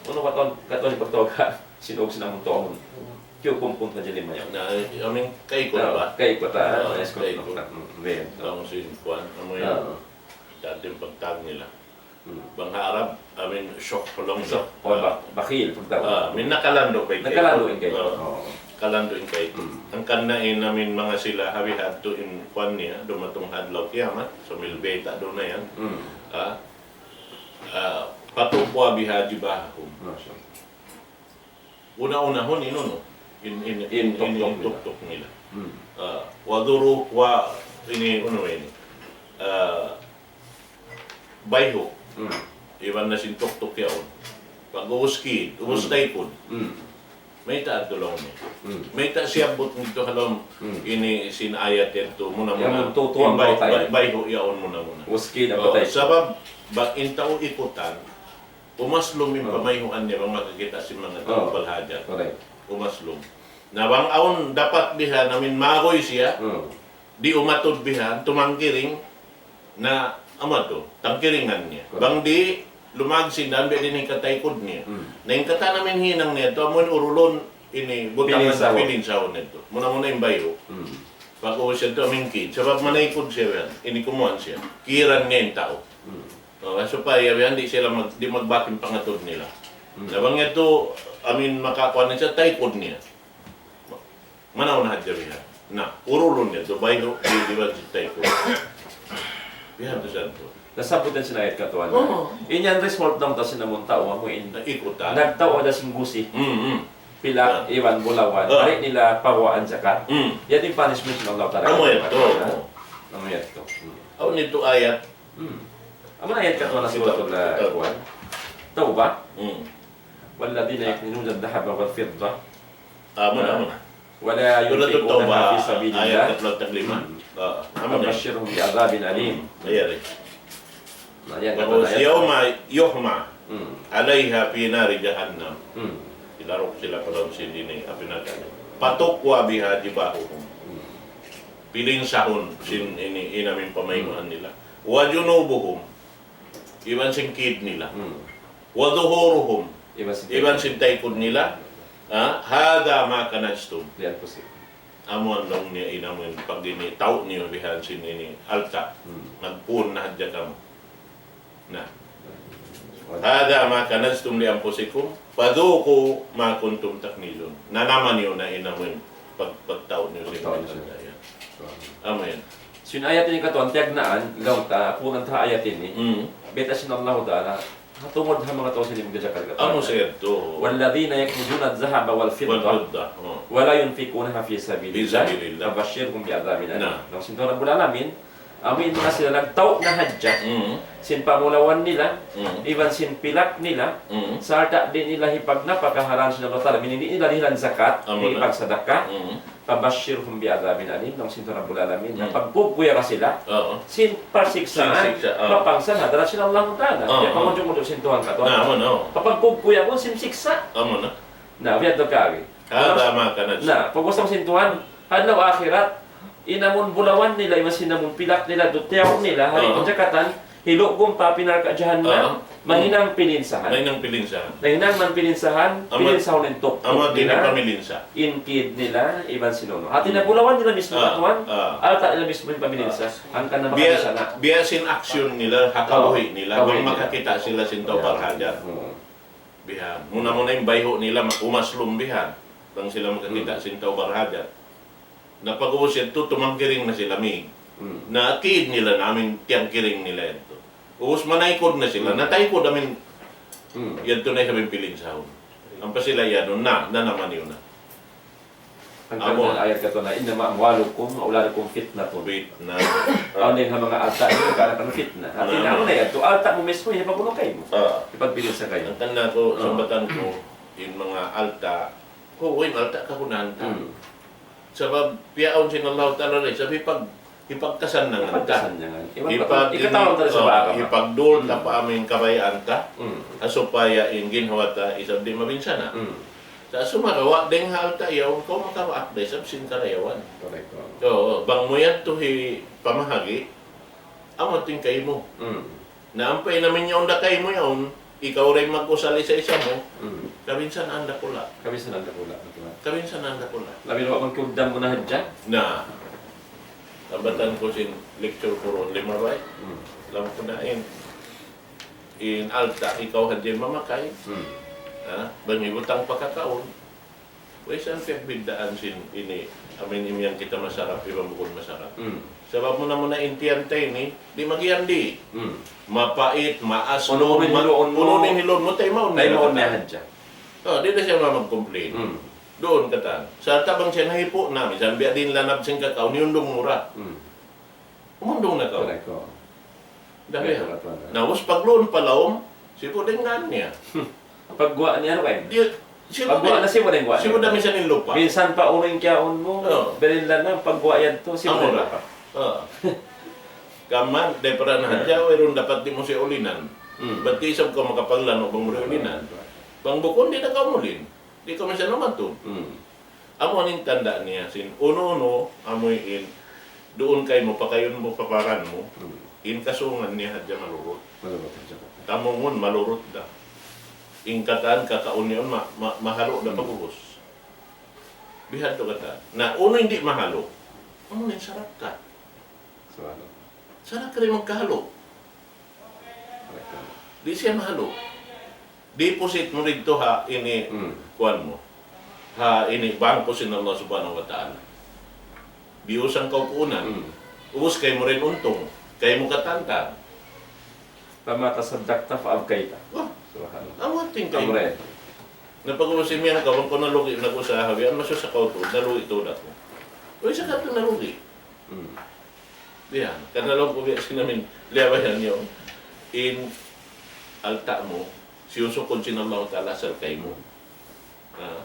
unu katuan, katuan in pagtawag ka, sin ug sin amun tau amun. Kiyukumpun ka jali mayaw. Na, amuin kaikut ba? Kaikut, ah, kaikut. Laung sin kuan, amuin. Dati in pagtawag nila. Hmm. Bang ha Arab, amuin, shukh laung nila. Shukh, o, ba-, bakhil, pagtawagun. Ah, amuin nakalandu' ba in kaikut? Nakalandu' in kaikut. Ah. Oo. Kalandu' in kaikut. Hmm. Hangkan na in amuin manga sila, ha bihadtu in kuan niya, dumatung ha adlaw kiyamat, sambil bayta' duun na yan. Hmm. Ah, ah, فتكوى بها جباههم. Masha Allah. Una-unahun in unu, in, in, in, in tuktuk nila. Tuktuk nila. Hmm. Ah, wa dhuru-, wa ini, unu ini. Ah, bayhu'. Hmm. Iban na sin tuktuk yaun. Pag-ubus kid, ubus taykud. Hmm. Mayta' adtu laung niya. Hmm. Mayta' siyabbut nito ha lawm ini sin ayat yadtu muna-muna. Yaun, tutuwang bay-, bay-, bayhu' yaun muna-muna. Ubus kid, oh, patay. Sabab, bang in tau ikutan, umaslum in pamayhuan niya bang makakita' sin manga tau balhajat. Correct. Umaslum. Na bang awn dapat bihan amin magoy siya, di' umatud bihan, tumangkiring, na amu tu, tangkiringan niya. Correct. Bang di', lumag sin dan, biya' diin in kataykud niya. Hmm. Na in katan amin hinang niya, tu amun urulun, ini, butangan sa pilinsahun niya tu. Muna-muna in bayhu'. Hmm. Pag-ubus siya tu, amin kid. Sabab manaykud siya yan. Ini kumuan siya. Kiran niya in tau. Hmm. O, supaya yan, di' sila mag-, di' magbak in pangatud nila. Hmm. Na bang yadtu, amin makakuan niya siya, taykud niya. Manaw na hadja bihan. Na, urulun niya, tu bayhu', di', di' ba, taykud. Bihan tu siya tu. Nasabbut yan sin ayat katuan. Oo. In yan result laung ta sin amun tau, amu in. Na ikutan. Nagtau da sin gusi. Mm, mm. Pilak, iban bulawan. Ah. Di' nila paguwaan jakat. Mm. Yan in punishment sin Allah Ta'ala. Amu yan tu. Amu yan tu. Mm. Awn nitu ayat. Mm. Amu na ayat katuan na Suratul, ah, kuwan. Tawbah. Mm. والذين يكنزون الذهب والفضة. Ah, muna, muna. ولا ينفقونها في سبيل الله. Suratul Tawbah, ayat katlu tag lima. Hmm. Ah, amu na. فبشرهم بعذاب أليم. Ayan, eh. Na, yan, tapos, يوم يحمى عليها في نار جهنم. Hmm. Ilaruk sila pa lawm sin ini, api narka'. فتكوى بها جباههم. Hmm. Pilinsahun sin ini, in amin pamayhuan nila. وجنوبهم. Iban sin kid nila. Hmm. وظهورهم. Iban sin, iban sin taykud nila. Ah, هذا ما كنزتم. لأنفسكم. Amu yan laung niya in amun pag-ini, tau' niyu bihan sin ini, alta'. Hmm. Nagpuun na hadja kamu. Na. Hmm. هذا ما كنزتم لأنفسكم فذوقوا ما كنتم تكنزون. Nanama niyu na in amun pag-, pagtau' niyu sin alta' yan. Pagtau' niyu. Amu yan. So, in ayat ini katuan, tiyagnaan, laung ta, punan ta ayat ini. Mm. Bayta' sin Allahu Ta'ala, ha tungud ha manga tau sila magjakat katuan. Amu sa yadtu. والذين يكنزون الذهب والفضة والفضة, oh. ولا ينفقونها في سبيل الله فبشرهم بعذاب أليم. Na. Laung sin Tuhan Rabbul Alamin, amu in manga sila nagtaud na hadja. Mm. Sin pamulawan nila, mm, iban sin pilak nila, mm, sarta' di' nila hipagnapakahan sin Allah Ta'ala, meaning di' nila dihilan zakat, amu na, di' hipagsadaka. Mm. فبشرهم بعذاب أليم, laung sin Tuhan Rabbul Alamin. Hmm. Na pagkugkuya ka sila, oo, sin parsiksaan, sin siksa', oo, mapangsan ha hadarat sin Allah Ta'ala. Oo. Kaya pangujung-ujung sin Tuhan katuan. Na, amu na. Papagkugkuya kaw sin siksa'. Amu na. Na, biya' ha yan kari. هذا ما كنزتم. Na, pag-usap sin Tuhan, ha adlaw akhirat, in amun bulawan nila, iban sin amun pilak nila, dutiyaw nila, hari, oo, pagjakatan, hilugum pa api narka' jahannam, aha, mahinang pilinsahan. Mahinang pilinsahan. Mahinang man pilinsahan, amu, pilinsahan in tuktuk nila, amu, di' na pamilinsa. In kid nila, iban sin unu. Hati niya, hmm, bulawan nila mismu, ah, katuan, ah, alta' nila mismu in pamilinsa. Ah. Hangkan na biya', makaminsana. Biya' sin aksyon nila, ha, oh, kabuhi' nila, kabuhi' nila. Bang makakita' sila sin tau, yeah, barhajat. Hmm. Bihan. Muna-muna in bayhu' nila, ma-, umaslum bihan. Bang sila makakita', hmm, sin tau barhajat. Na pag-ubus yadtu, tumangkiring na sila, mig. Hmm. Na kid nila na amin tiyangkiring nila yadtu. Ubus manaykud na sila, hmm, nataykud amin. Hmm. Yadtu na isab in pilinsahun. Ampa sila yadtu, na, na naman yun na. Hangkan amu na ayat katu' na, إنما أموالكم وأولادكم فتنة. Fitna. Awn dayn ha manga alta' niyu, karna' kan fitna. Hati niya, na, amu na yadtu, alta' mu mismu, hipagbunuan kaymu. Ah. Hipagpilinsa kaymu. Hangkan na aku, ah, sambatan ku, in manga alta', hu, in alta' kagunahan ta. Hmm. Sabab, piyaawn sin Allah Ta'ala ri, sabab hipag-, hipagkasannangan ta. Hipagkasannangan. Hipag-, hipag-, hipagdul ta, hmm, pa amin kabayaan ta. Hmm. Ha supaya in ginhawa ta isab di' mabinsana'. Hmm. Sa' sumagawa', dayn ha alta' yaun, kaw makabaak da isab sin karayawan. Correct. Oo, bang mu yadtu hipamahagi', amu in kaymu. Hmm. Na ampa in amin yaun da kaymu yaun, ikaw da in mag-usal isa-isa mu, hmm, kabinsanaan dakula'. Kabinsanaan dakula', batuan. Kabinsanaan dakula'. Labi na bang kiyugdan mu na hadja? Na. Sambatan ku sin lecture ku duun limabay. Hmm. Laung ku na in, in alta', ikaw hadja in mamakay. Hmm. Ha? Bang hibutang pa kakaun. Way sa' in piyagbiddaan sin ini, amin imiyan kita masarap, iban bukun masarap. Hmm. Sabab muna-muna in tiyan ta ini, di' magiyandi. Hmm. Mapait, maaslum, unu-unu in ma-, hiluun mu, unu-unu in hiluun mu, taymaun niya, taymaun niya hadja. Oh, di' na siya mag-complain. Hmm. Duun katan. Sarta' bang siya nahipu' na, misan biya' diin lanab sin kakaun, niyundung mu ra. Hmm. Umundung na kaw. Correct, oo. Dahil correct, yan. Correct, correct. Na, ubus pagluun pa lawm, sibu' dayn niya. Pagguwa' niya, anu kaw? Di', sibu' pagguwa' dayn, na sibu' dayn guwa' sibu' niya. Dayn misan in lupa'. Minsan pa unu in kiyaun mu, oo, biya' diin lanab, pagguwa' yadtu, sibu' dayn lupa'. Oo. Kaman, dayn para na hadja, wayruun dapat di' mu siya ulinan. Hmm. Bat di' isab kaw makapaglanu' bang mu ulinan. Bang bukun, di' na kaw mulin. Di' kaw minsan umatud. Hmm. Amu in tanda' niya sin unu-unu, amu in duun kaymu, pakayun mu, paparan mu, hmm, in kasungan niya hadja malurut. Malurut hadja. Tamungun malurut da. In katan kakaun niya ma-, ma-, mahalu' da, hmm, pag-ubus. Bihadtu katan. Na, unu in di' mahalu'? Amu in sarakka. Subhanallah. Sarakka di' magkahalu'. Di' siya mahalu'. Deposit mu didtu ha ini, hmm, kuwan mu. Ha ini bangko sin Allah Subhanahu wa Ta'ala. Biyusan kaw puunan. Hmm. Ubus kaymu da in untung. Kaymu katantan. فما تصدقت فأبقيت. Wah. Subhanallah. Amu in tingkay. Amre. Na pag-ubus imiyan kaw, bang kaw nalugi' nag-usaha, biya' masusa kaw tuud, nalugi' tuud aku. Uy, sa' ka tuud nalugi'. Hmm. Biya' yan. Karna' laung ku biya' sin amin, liyabayan niyu. In alta' mu, siyusukud sin Allahu Ta'ala asal kaymu. Ha?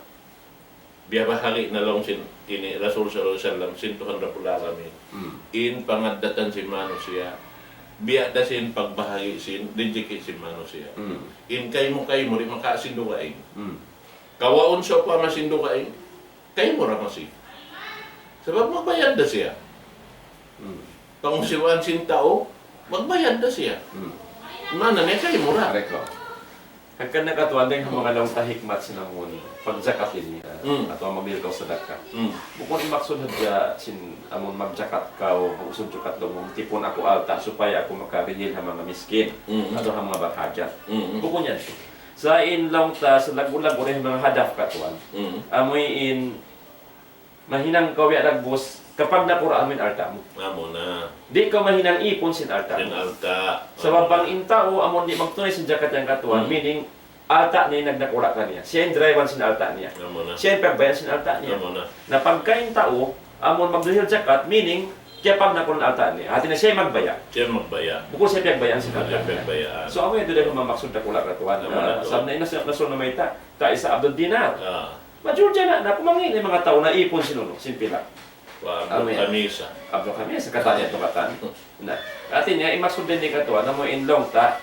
Biyabahagi' na laung sin ini Rasul sallallahu alayhi wasallam, sin Tuhan Rabbul Alamin. Hmm. In pangaddatan sin manusiya', biya' da sin pagbahagi' sin rijiki' sin manusiya'. Hmm. In kaymu-kaymu, di' makawa' sin dugaing. Hmm. Kawaun sawpama sin dugaing, kaymu ra masi. Sabab magbayad da siya. Hmm. Pangusibaan sin tau, magbayad da siya. Hmm. Maana niya kaymu ra. Correct, oh. Hangkan na katuan dayn ha manga laung ta hikmat sin amun pagjakat ini, ah, hmm, atawa magdihil kaw sadaka. Hmm. Bukun in maksud hadja sin amun magjakat kaw, bukun sudjukat laung mu, tipun aku alta' supaya aku makarihil ha manga miskin, hmm, atawa ha manga barhajat. Hmm. Bukun yan. Sa' in laung ta, sa' laggu'-laggu' dayn ha manga hadaf katuan. Hmm. Amu in mahinang kaw biya' dagbus, Kapag nakura' amu in alta' mu. Amu na. Di' kaw mahinang ipun sin alta'. Sin alta'. Sabab bang in tau amun di' magtunay sin jakat yan katuan, meaning alta' niya in nagnakura' kaniya. Siya in driver sin alta' niya. Amu na. Siya in piyagbayaan sin alta' niya. Amu na. Na pagka in tau amun magdihil jakat, meaning, kiyapagnakura' in alta' niya. Hati niya siya in magbaya'. Siya in magbaya'. Bukun siya piyagbayaan sin alta' niya. Bukun siya piyagbayaan. So, amu yan tuud in mamaksud nakura' katuan. Amu na tuud. Sabab na in nas-, nasul na mayta', kaisa Abdul Dinar. Ah. Majority na, na kumangi' na in manga tau na ipun sin unu, sin pila. Wa Abdul Khamisa. Abdul Khamisa, katan niya tu katan. Na, hati niya, in maksud dayn di katuan, amu in laung ta,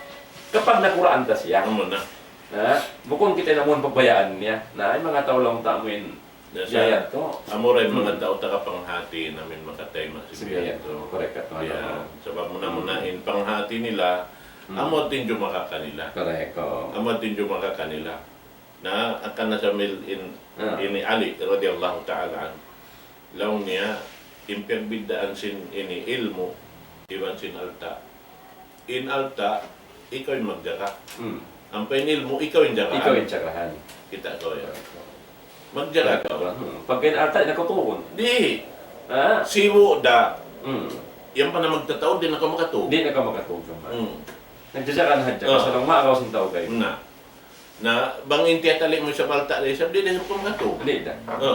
kapag nakuraan ta siya. Amu na. Na, bukun kita in amun pagbayaan niya. Na, in manga tau laung ta, amu in, na, biya' yadtu. Amu ra in manga tau taga panghati, amu in makatayma' sin biya' yadtu. Correct katuan. Sabab muna-muna in panghati nila, amu in tinjumaka kanila. Correct, oo. Amu in tinjumaka kanila. Na, hangkan na sambil in, ini Ali radiyallahu ta'ala anhu. Laung niya, in piyagbiddaan sin ini ilmu', iban sin alta'. In alta', ikaw in magjaga. Hmm. Ampa in ilmu', ikaw in jagahan. Ikaw in jagahan. Kita' kaw yan. Magjaga kaw. Hmm. Pagka in alta', nakatuun. Di'. Ha? Sibu' da. Hmm. Yan pa na magtataud, di' na kaw makatug. Di' na kaw makatug, naman. Hmm. Nagjajaga na hadja, pasal maagaw sin tau kay. Na. Na, bang in tiyatali' mu isab alta' da isab, di' da isab kaw makatug. Di' da. Oh.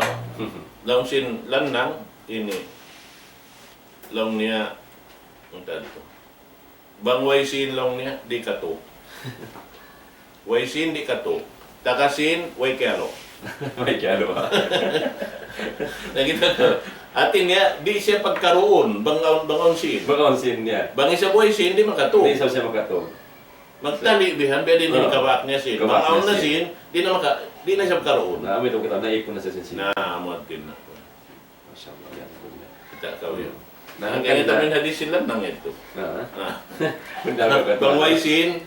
Laung sin lannang, ini. Laung niya, unta' tu. Bang way sin laung niya, di' katug. Way sin, di' katug. Taga sin, way kiyalu'. Way kiyalu'. Nakita' kaw. Hati niya, di' siya pagkaruun, bang awn, bang awn sin. Bang awn sin niya. Bang isab way sin, di' makatug. Di' isab siya makatug. Magtali' bihan, biya' diin in kabaak niya sin. Bang awn na sin, di' na maka-, di' na siya makaruun. Na, amu itu kita, naipun na siya sin sin. Na, amu adtu na. Masha Allah, yan. Kita' kaw yan. Na, kaya kita' min hadis sin lannang yadtu. Ah. Bang way sin,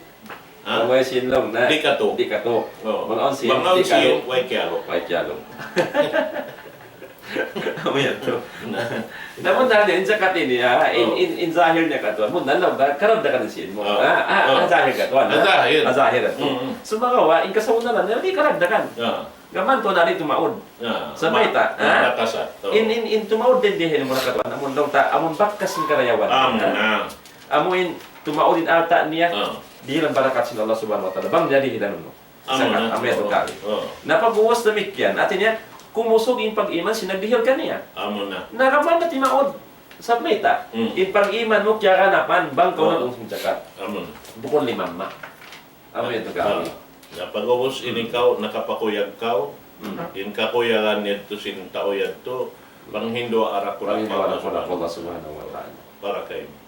ha? Bang way sin laung na. Di' katug. Di' katug. Oh. Bang awn sin, bang awn sin, way kiyalu'. Way kiyalu'. Amu yadtu. Na, amu na, in jakat ini, ha, in, in, in zahir niya katuan. Amu na, karagdagan sin mu. Ah, ah, zahir katuan, ha? Zahir. Ah, zahir yadtu. Mm, mm. Sumagawa', in kasabunnalan niya, di' karagdagan. Ah. Gam mayan tuud na di' tumaud. Ah, sa' mayta', ha? In, in, in tumaud dayn di ha ini mura katuan. Amu laung ta, amu in bakas sin karayawan. Amu na. Amu in tumaud in alta' niya. Ah. Dihilan barakat sin Allah Subhanahu wa Ta'ala. Bang niya dihilan unu. Amu na. Zakat, amu yadtu kari. Oh. Na pag'ubus damikkiyan, hati niya, kumusug in pag-iman sin nagdihil kaniya. Amu na. Na gam mayan na timaud. Sa' mayta', in pag-iman mu kiyaganapan, bang kaw nag-ung sin jakat. Amu na. Bukun limamma. Amu yadtu kari. Na pag'ubus ini kaw, nakapakuyag kaw, in kakuyagan yadtu sin tau yadtu, panghinduwaa da kunu' pa Allah Subhanahu wa Ta'ala. Para kaymu.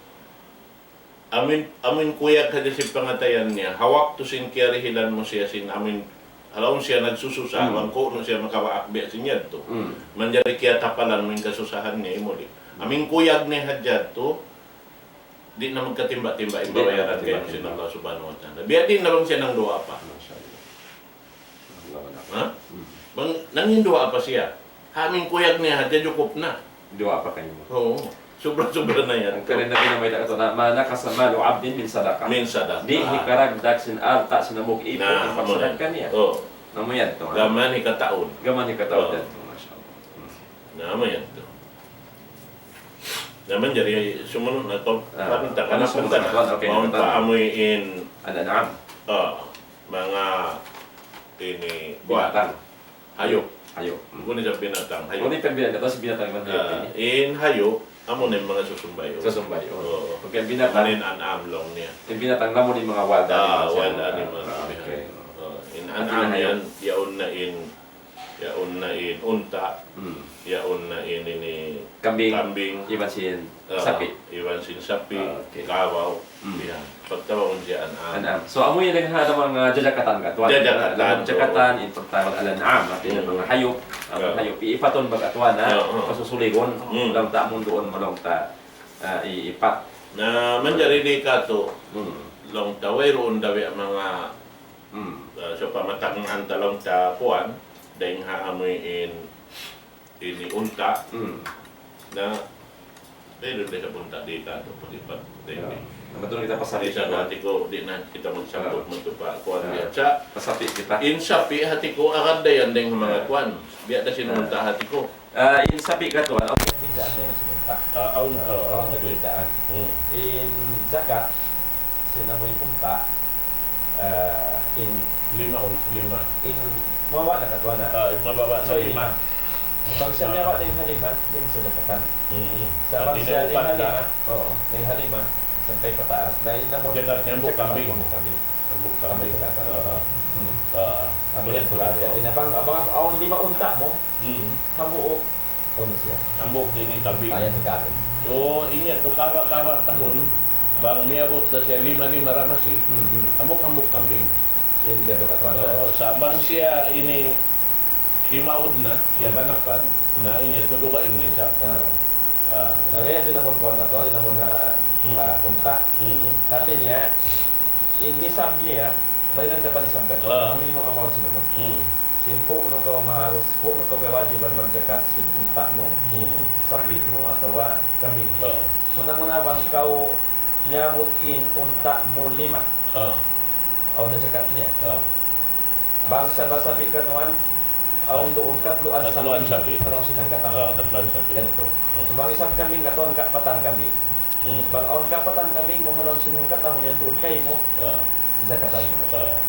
Amu in, amu in kuyag hadja sin pangatayan niya. Ha waktu sin kiyarihilan mu siya sin amu in, ha laum siya nagsususa, bang kunu' siya makabaak biya' sin yadtu. Manjari kiyatapalan mu in kasusahan niya, imuli. Amu in kuyag niya hadja yadtu, di' na magkatimba-timba in babayaran kaymu sin Allah Subhanahu wa Ta'ala. Biya' diin na bang siya nangduwaa pa. Masha Allah. Ha? Bang nangduwaa pa siya. Ha, amu in kuyag niya hadja jukup na. Duwaa pa kaymu. Oo. Sobra-sobra na yan. Hangkan in Nabi namayta' katu', ما نقص مال عبد من صدقة. Min sadaqah. Di' hikaragdag sin alta' sin hambuuk ipun in pagsadakka niya. Oo. Amu yadtu, ha? Gam mayan hikataud. Gam mayan hikataud yadtu, masha Allah. Na, amu yadtu. Na manjari sumunu' na kaw, ah, pantang, pantang. Mawn pa amu in, al-an'am. Ah, manga ini, binatang. Hayup. Hayup. Bukun isab binatang, hayup. Bukun isab binatang, kasi binatang man hayup ini. In hayup, amu na in manga susumbayun. Susumbayun. Oo. Okay, binatang. Amu na in an'am laung niya. In binatang, amu na in manga wild animals. Ah, wild animals. Ah, okay. Oo. In an'am yan, yaun na in, yaun na in unta', yaun na in ini kambing, iban sin sapi'. Iban sin sapi', kabaw. Yan. Pagtawagun siya an'am. An'am. So, amu yan in ha manga jajakatan katuan. Jajakatan, jajakatan, in pagtawagun al-an'am, hati niya manga hayup, manga hayup. Iipatun ba katuan, ha? Pasusuligun, laung ta amun duun mu laung ta, ah, iipat. Na manjari di' katu', laung ta wayruun da biya' manga, ah, sawpama tagnaan ta laung ta kuwan, dayn ha amu in ini unta'. Na, Dahil doon tayo sa punta dito, ito, pag-ipat, dito. Naman doon kita pasabi. Di' sa dati ku, di' na kita magsambut, magtupa, kuwan, di'. Sa, pasabi kita. In sapi', hati ku, agad da yan dayng ha manga kuwan. Biya' da sin unta', hati ku. Ah, in sapi' katuan, awn bidaan na sin unta'. Ah, awn, ah, awn bidaan. Hmm. In zakat, sin amu in unta', ah, in lima, un-, lima. In mababa' na katuan, ha? Ah, in mababa' na lima. Bang siya mababa' dayng ha lima, di' na siya zakatan. Hmm, hmm. Sa bang siya dayng ha lima, oo, dayng ha lima, sampay pataas. Na in amu in zakat niya, hambuuk kambing. Hambuuk kambing. Hambuuk kambing. Amu in zakat. Oo. Hmm. Oo. Amu in zakat. Correct, correct. Di' na bang, bang awn lima unta' mu, hmm, hambuuk, unu siya? Hambuuk ini kambing. Ah, yan, kambing. So, in yan, tu kaba-kaba tahun, bang miyabut na siya lima-lima ra masi, hmm, hmm, hambuuk-hambuuk kambing. Yan, yan, katuan. Oo, sa' bang siya ini timaud na, siya, hmm, kanapan, hmm, na in yan, tu dugaing na isab. Ah. Ah. Kaya yan, di' na mu kuwan katuan, di' na mu na, hmm, ah, unta'. Hmm, hmm. Hati niya, in nisab niya, bang in kapan nisab katuan? Ah. Ang minimum amount sin unu? Hmm. Sin kunu' kaw maharus, kunu' kaw kawajiban magzakat sin unta' mu, hmm, sapi' mu, atawa kambing mu. Ah. Muna-muna bang kaw miyabut in unta' mu lima. Ah. Awn na zakat niya. Ah. Bang sa ba sapi' katuan, awn duun katluan sapi'. Katluan sapi'. Awn sin hangkatahun. Ah, katluan sapi'. Yan tu. Hmm. So, bang isab kambing katuan, kapatan kambing. Hmm. Bang awn kapatan kambing mu ha lawm sin hangkatahun yan duun kaymu, ah, zakatan mu na siya. Ah.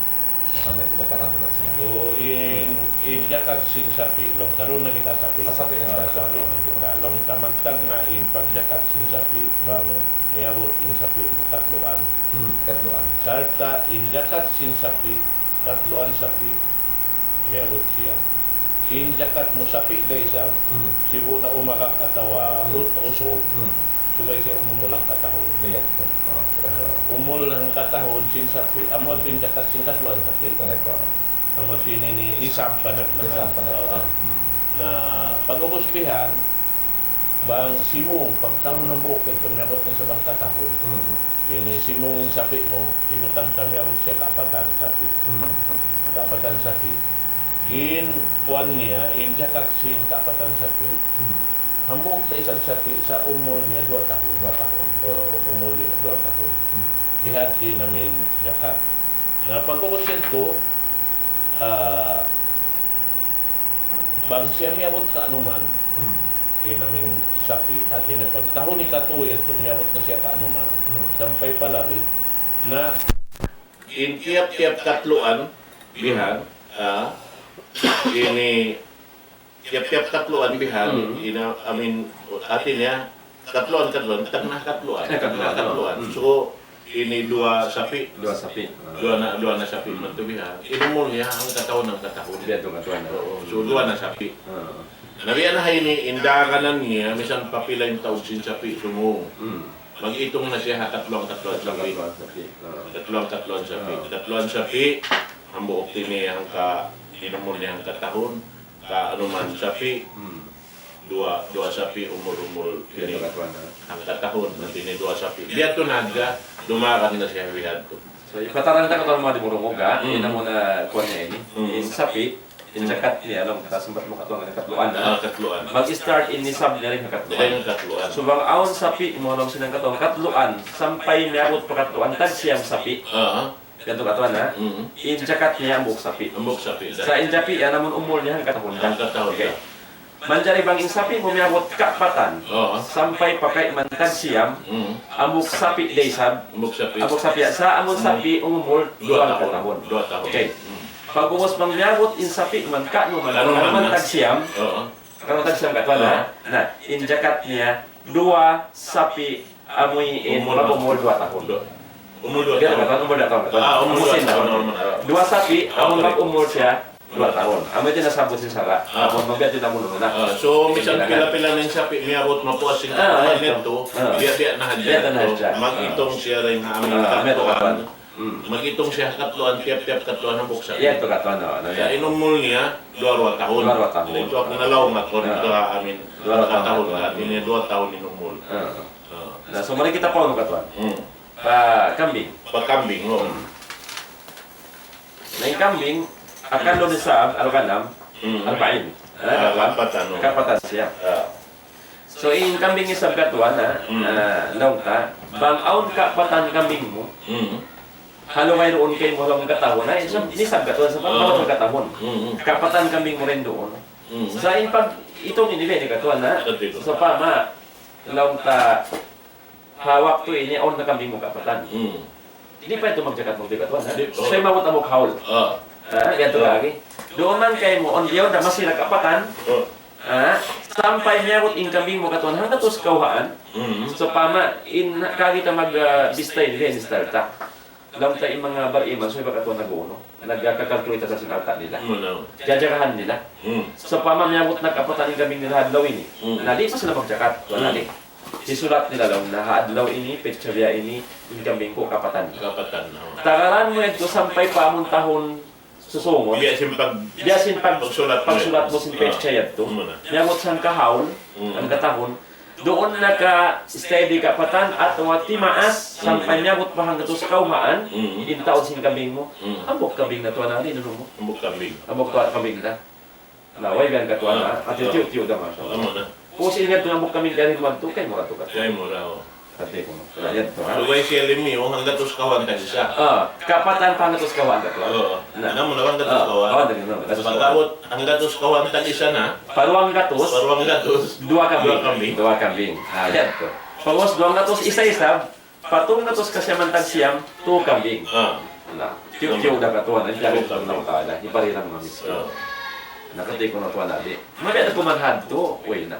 Amu in, zakatan mu na siya. So, in, hmm, in zakat sin sapi', laung ta duun na kita sapi'. Ah, sapi' na kita. Ah, sapi' na kita. Laung ta magtagna' in pagzakat sin sapi', bang miyabut in sapi' mu katluan. Hmm, katluan. Sarta' in zakat sin sapi', katluan sapi', miyabut siya. In zakat mu sapi' da isab, hmm, sibu' na umakak atawa, hmm, u-, usug, hmm, subay siya umumul hangkatahun. Biya' tu. Oh, correct. Ah, umul hangkatahun sin sapi', amu in zakat sin katluan sapi'. Correct, oh. Amu in ini nisab panagnaan. Nisab panagnaan. Ah. Hmm. Na pag'ubus bihan, bang simung, pagtahun hambuuk yadtu, miyabut na isab hangkatahun. Hmm. Ini simung in sapi' mu, hibutang ta miyabut siya kaapatan sapi'. Hmm. Kaapatan sapi'. In kuwan niya, in zakat sin kaapatan sapi'. Hmm. Hambuuk da isab sapi', sa' umul niya duwa tahun. Duwa tahun. Oo, umul niya duwa tahun. Hmm. Di' hati na in zakat. Na pag'ubus yadtu, ah, bang siya miyabut kaanuman, hmm, in amu in sapi', hati niya pagtahun hikatu yadtu, miyabut na siya kaanuman, hmm, sampay pa lari, na in tiyap-tiyap katluan, bihan, ah, ini tiyap-tiyap katluan bihan, hmm, ina-, I mean, hati niya, katluan, katluan, tagna' katluan, eh, tagna' katluan, katluan. Hmm. So, ini duwa sapi'. Duwa sapi'. Ah. Duwa na, duwa na sapi', hmm, man tu bihan. In umul niya, hangkatahun, hangkatahun. Biya' tu katluan. Oo, so, duwa na sapi'. Ah. Na biya' na ha ini, in daganan niya, misan pa pila in taud sin sapi', sumūng. Hmm. Mag-itung na siya ha katluan, katluan sapi'. Katluan, katluan sapi'. Ah. Katluan, katluan sapi'. Ah. Katluan sapi', hambuuk ini hangka, in umul niya hangkatahun. Kaanuman sapi', hmm, duwa, duwa sapi', umul-umul ini. Biya' tu katluan na. Hangkatahun, hati niya duwa sapi'. Biya' tu na hadja, dumagan na siya bihan tu. So, ipatarang ta katuan manga dimurungug, ha? Hmm. In amu na kuwan niya ini. Hmm. In sapi', in, hmm, zakat niya, laung ta sumbat mu katuan, katluan na. Ah, katluan. Mag-start in nisab niya dayn ha katluan. Dayn ha katluan. So, bang awn sapi' mu ha lawm sin hangkatahun, katluan, sampay miyabut pa katluan, tagsiyam sapi'. Ah. Yadtu katuan, ha? Mm. In zakat niya hambuuk sapi'. Hambuuk sapi', sa' in sapi' yan amun umul niya hangkatahun da. Hangkatahun da. Okay. Manjari bang in sapi' mu miyabut kaapatan, oo, sampay pa kayman tagsiyam, mm, hambuuk sapi' da isab. Hambuuk sapi'. Hambuuk sapi', sa' amun, mm, sapi' umul duwa, duwa katahun. Duwa tahun. Okay. Mm. Pag'ubus bang miyabut in sapi' man, kaanuman, kaanuman, kaanuman na, tagsiyam. Oo. Kaanuman tagsiyam katuan, ha? Oo. Na, in zakat niya, duwa sapi' amuin umul, mag-umul duwa tahun. Duwa. Umul duwa tahun. Umul duwa tahun. Ah, umul duwa tahun. Duwa sapi', amun mag-umul siya, duwa tahun. Amu in nasabbut sin sara'. Ah. Amun magbiya' din amun na. Ah, so, misan pila-pila na in sapi', miyabut mapuas sin, ah, biya' na hadja. Biya' na hadja. Mag-itung siya dayn ha amun katluan. Mm. Mag-itung siya katluan, tiyap-tiyap katluan hambuuk sapi'. Yan, tu katluan, no. Yan, in umul niya, duwa, duwa tahun. Duwa, duwa tahun. Ito aku nalaw nga, kung ito ha amin, duwa, duwa tahun. Duwa tahun, duwa tahun in umul. Ah. Ah. Na, so, mari kita pa unu katluan. Mm. Pa kambing. Pa kambing, no. Mm. Na in kambing, aqallu nisab al-ghanam, mm, arba'in. Ah, kapatan, no. Kapatan siya. Ah. So, in kambing isab katuan, ha? Hmm. Ah, laung ta, bang awn kapatan kambing mu, Hmm. ha lugay duun kaymu ha lawm katahun, ha? Isab, isab katuan, sa' Hmm. bang katahun. Hmm. Kapatan kambing mu dayn duun. Hmm. Sa' in pag, itung ini, ini katuan, ha? Katuan. Sawpama, laung ta, ha waktu ini, awn na kambing mu kapatan. Hmm. Di' pa yadtu magjakat magbigat, tuwan, ha? Di', oh. Sa' mabut hambuuk hawl. Ah. Ah, yadtu Oh. lagi'. Duun man kaymu, awn biya' da masi na kapatan. Oh. Ah, sampay miyabut in kambing mu katuan, hanggatus kawhaan. Mm. Sawpama, in, kari ta mag, ah, bista ini, in style ta. Laung ta in manga bariman, subay ba katuan nag-unu? Nagkakalkulita sa sin alta' nila. Muna. Jajagahan nila. Mm. Sawpama miyabut na kapatan in kambing nila ha adlaw ini. Mm. Na di' pa sila magjakat, tuwan, Mm. na di'. Hisulat nila laung na ha adlaw ini, petsa biya' ini, in kambing ku kapatan. Kapatan, oh. Tagaran mu yadtu sampay pa amun tahun susūngun. Biya' sin pag-, Biya' sin pag-, pagsulat mu. Pagsulat mu sin petsa yadtu. Muna. Miyabut sa hangka hawl, Mm. hangka tahun. Duun na ka steady kapatan atawa timaas, Mm. sampay miyabut pa hanggatus kawhaan, Mm. in taud sin kambing mu. Mm. Hambuuk kambing na tuwan na, di' na mu. Hambuuk kambing. Hambuuk tuwan kambing na. Na, way biya' yan katuan, Ah, ha? Ati ah. tiyu'-tiyu' da, masha Allah. Amu na. Kung sino nga tunabok kami kaya rin madtu, kay mura tu katuan. Kay mura, oh. Ati ko, na, yan to, ha? Subay siya limiyu, hanggatus kawhaan tag-isa. Ah, kapatan pa hanggatus kawhaan katuan. Oo. Na. Amu na, hanggatus Ah, kawhaan. kawhaan tag-isa, hanggatus kawhaan. Pagkabut, hanggatus kawhaan tag-isa na. Paruwanggatus. Paruwanggatus. Duwa kambing. Duwa kambing. Duwa kambing. Ah, yan to. Pagkabut, duwanggatus, isa-isa. Patunggatus kasiyaman tag-siyam, tu kambing. Ah. Na, tiyu'-tiyu' da katuan, in piyari Subhanahu wa Ta'ala, in piyari na manga miskin. Ah. Na, kati' ku na tuwan ali. Mabiya' na kuman hadtu, uy na.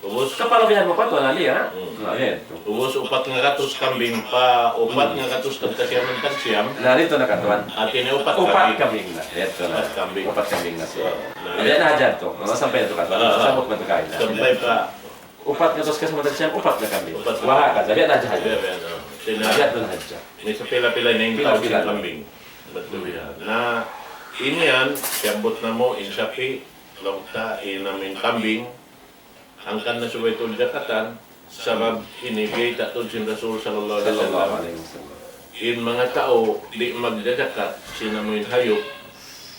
Ubus. Kapalabihan mu pa tuwan ali, ha? Hmm. Na, yan, tu. Ubus, upat ngagatus kambing pa, upat Hmm. ngagatus kasiyaman tag-siyam. Na, dito na katuan. Ati na upat Upat kambing. kambing na. Yan, tu na. Upat kambing. Upat kambing na siya. Ah, na, Mabiya' yan. na hadja tu. Mga sampay na tu katuan. Ah, ah. Sabot na tu kain na. Sampay pa. Upat ngagatus kasiyaman tag-siyam, upat na kambing. Upat na. Waha ka, sabi na hadja. Sabi na, no. Sina-, Hadja na hadja. May sa pila-pila na in Pila-pila. taud sin kambing. Batul yan. Na, ini yan, siyabut na mu, in sapi, laung ta, in amu in kambing, hangkan na subay tuud jakatan, sabab ini, biyayta' tuud sin Rasul sallallahu alayhi Sallallahu wasallam. alayhi wasallam. In manga tau, di' magjajakat, sin amu in hayup,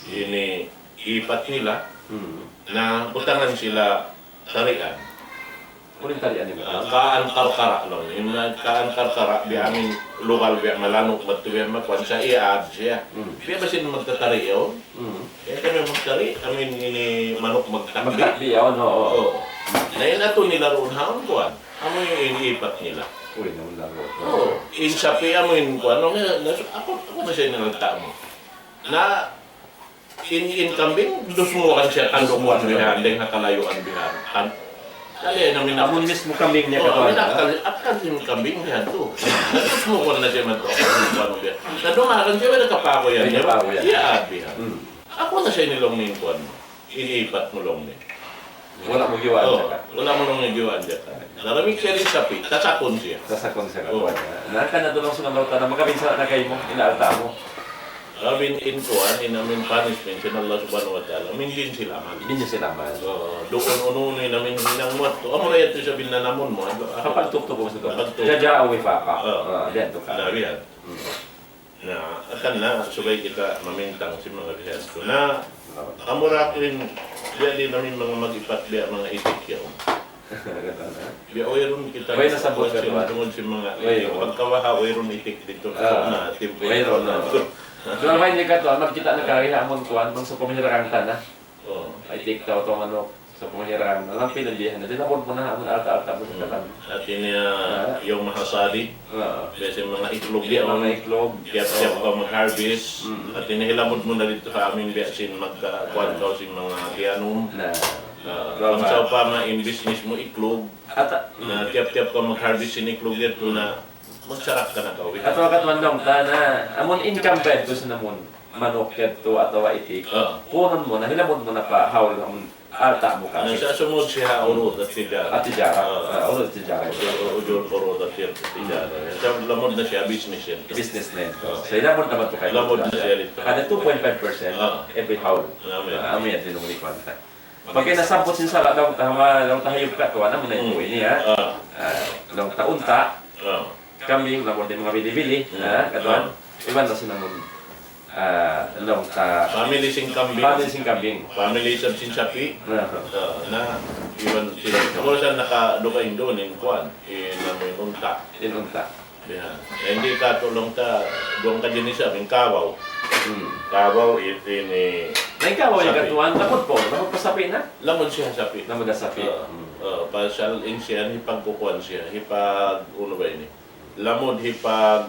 ini, ipat nila, Hmm. na butangan sila tarian. Unu in tarian ini? Ah, kaan karkara laung. In kaan karkara, biya' amu in lugal, biya' malanuk, batu, biya' makuan, sa' iyaad siya. Hmm. Biya' ba sin magtatari yaun? Hmm. Kaya kami magtari, amu in ini manuk magtakbi. Magtakbi, yaun, oo. Oo. Na in atu nila duun haun kuan. Amu in ipat nila. Uy, naman lang, oo. Oo. In sapi, amu in kuan, amu in, na, aku, aku na siya in nagtamo. Na, In, in kambing, dusmukan siya, tandukan Dusmukan siya. bihan, dayng ha kalayuan bihan. Tan-, kaya namin Amun mismu kambing niya Oo, katuan, amin ha? akal, akal sin kambing bihan tu. Dusmukan na siya man tu, akal sin kambing bihan. Na dumagan siya, wala kapago yan, Wala niya. kapago yan. Iya, bihan. Hmm. Aku na siya ini laung niya kuan. Ini ipat mu laung niya. Wala' mu giwaan Oo, jakat. wala' mu laung niya giwaan jakat. Naramik siya di sapi, tasakun siya. Tasakun siya Oo. katuan. Na, kan na duun laung sin Allah Ta'ala, makabinsala na kaymu, in alta' mu. Labi in kuan, in amu in punishment sin Allah Subhanahu wa Ta'ala, amu in jinsil amal. Jinsil amal. So, duun unu-unu in amu in hinang mu yadtu. Amu ra yadtu sa' binnanamun mu, yadtu. Kapagtuktuk mu sa' Kapagtuktuk. Jazaa'an wifaqa. Oo. Ah, biya' yadtu ka. Na, biya' yan. Hmm. Na, akan na, subay kita mamintang sin manga biya' yadtu. Na, Oo. amu ra in, biya' diin amu in manga mag-ipat, biya' manga itik yaun. Biya' wayruun kita Way nasabut ka sin tuwan. tungud sin manga, Way, oo. pagkawaha wayruun itik didtu. Ah, Na, timpu wayruun, na. oo. Duwa ba ini katuan, magkita' na kari ha amun kuan, bang sa pamahirang tana. Oo. Itik tau tau manuk, sa pamahirang, alam pinandihan na, di' na amun puna, amun alta'-alta' mu sa Hmm. katan. Hati niya, Ah. yawma hasadi. Ah. Biya' sin manga iklug Biya' yaun. manga iklug. Tiyap-tiyap Oo. kaw mag-harvest. Mm. Hati niya hilamud mu na didtu ha amin biya' sin magka-, kuan Ah. kaw sin manga tiyanum. Na. Ah, Duwa bang ba? sawpama in business mu iklug. Ata-, Na, mm. tiyap-tiyap kaw mag-harvest sin iklug yadtu na, magsarak ka na kaw. Atawa katuan laung ta na, amun income ba yadtu sin amun manuk yadtu atawa itik? Ah. Puunun mu na, hilamud mu na pa hawl amun alta' mu Na kasi. sa sumud siya urud at tijara. At tijara. Ah. Ah, urud at tijara. Ujur, ujur urud at tijara. Sa lamud na siya, business yan. Business na yan. Ah. Sa hilamud naman tu kayo. Lamud na siya didtu. Kada two point five percent Ah. every hawl. Amin. Ah, amin yan, dinungi ko anta. Pagka nasamput sin sara', laung ta hama, laung ta hayup katuan, amu na yadtu Hmm. ini, ha? Ah. Ah, laung ta unta', Ah. kambing, laung ta manga bili-bili, Hmm. ha? Katuan, Ah. iban na sin amun. Ah, laung ta family sin kambing. Family sin kambing. Family isab sin sapi'. Na. Ah, na, iban sila. Kamu sa nakaduga Indo in kuwan, in amu in unta. In unta. Ya. Na, hindi ka tulung ta, duwang ka jinis, in kabaw. Hmm. Kabaw, it-, ini. Na, in kabaw, in sapi'. Katuan, lamud pa, lamud pa sapi' na? Lamud siya sapi'. Lamud na sapi'. Ah, hmm. Ah, pasal in siya, hipagkukuan siya, hipag, unu ba ini? Lamud, hipag,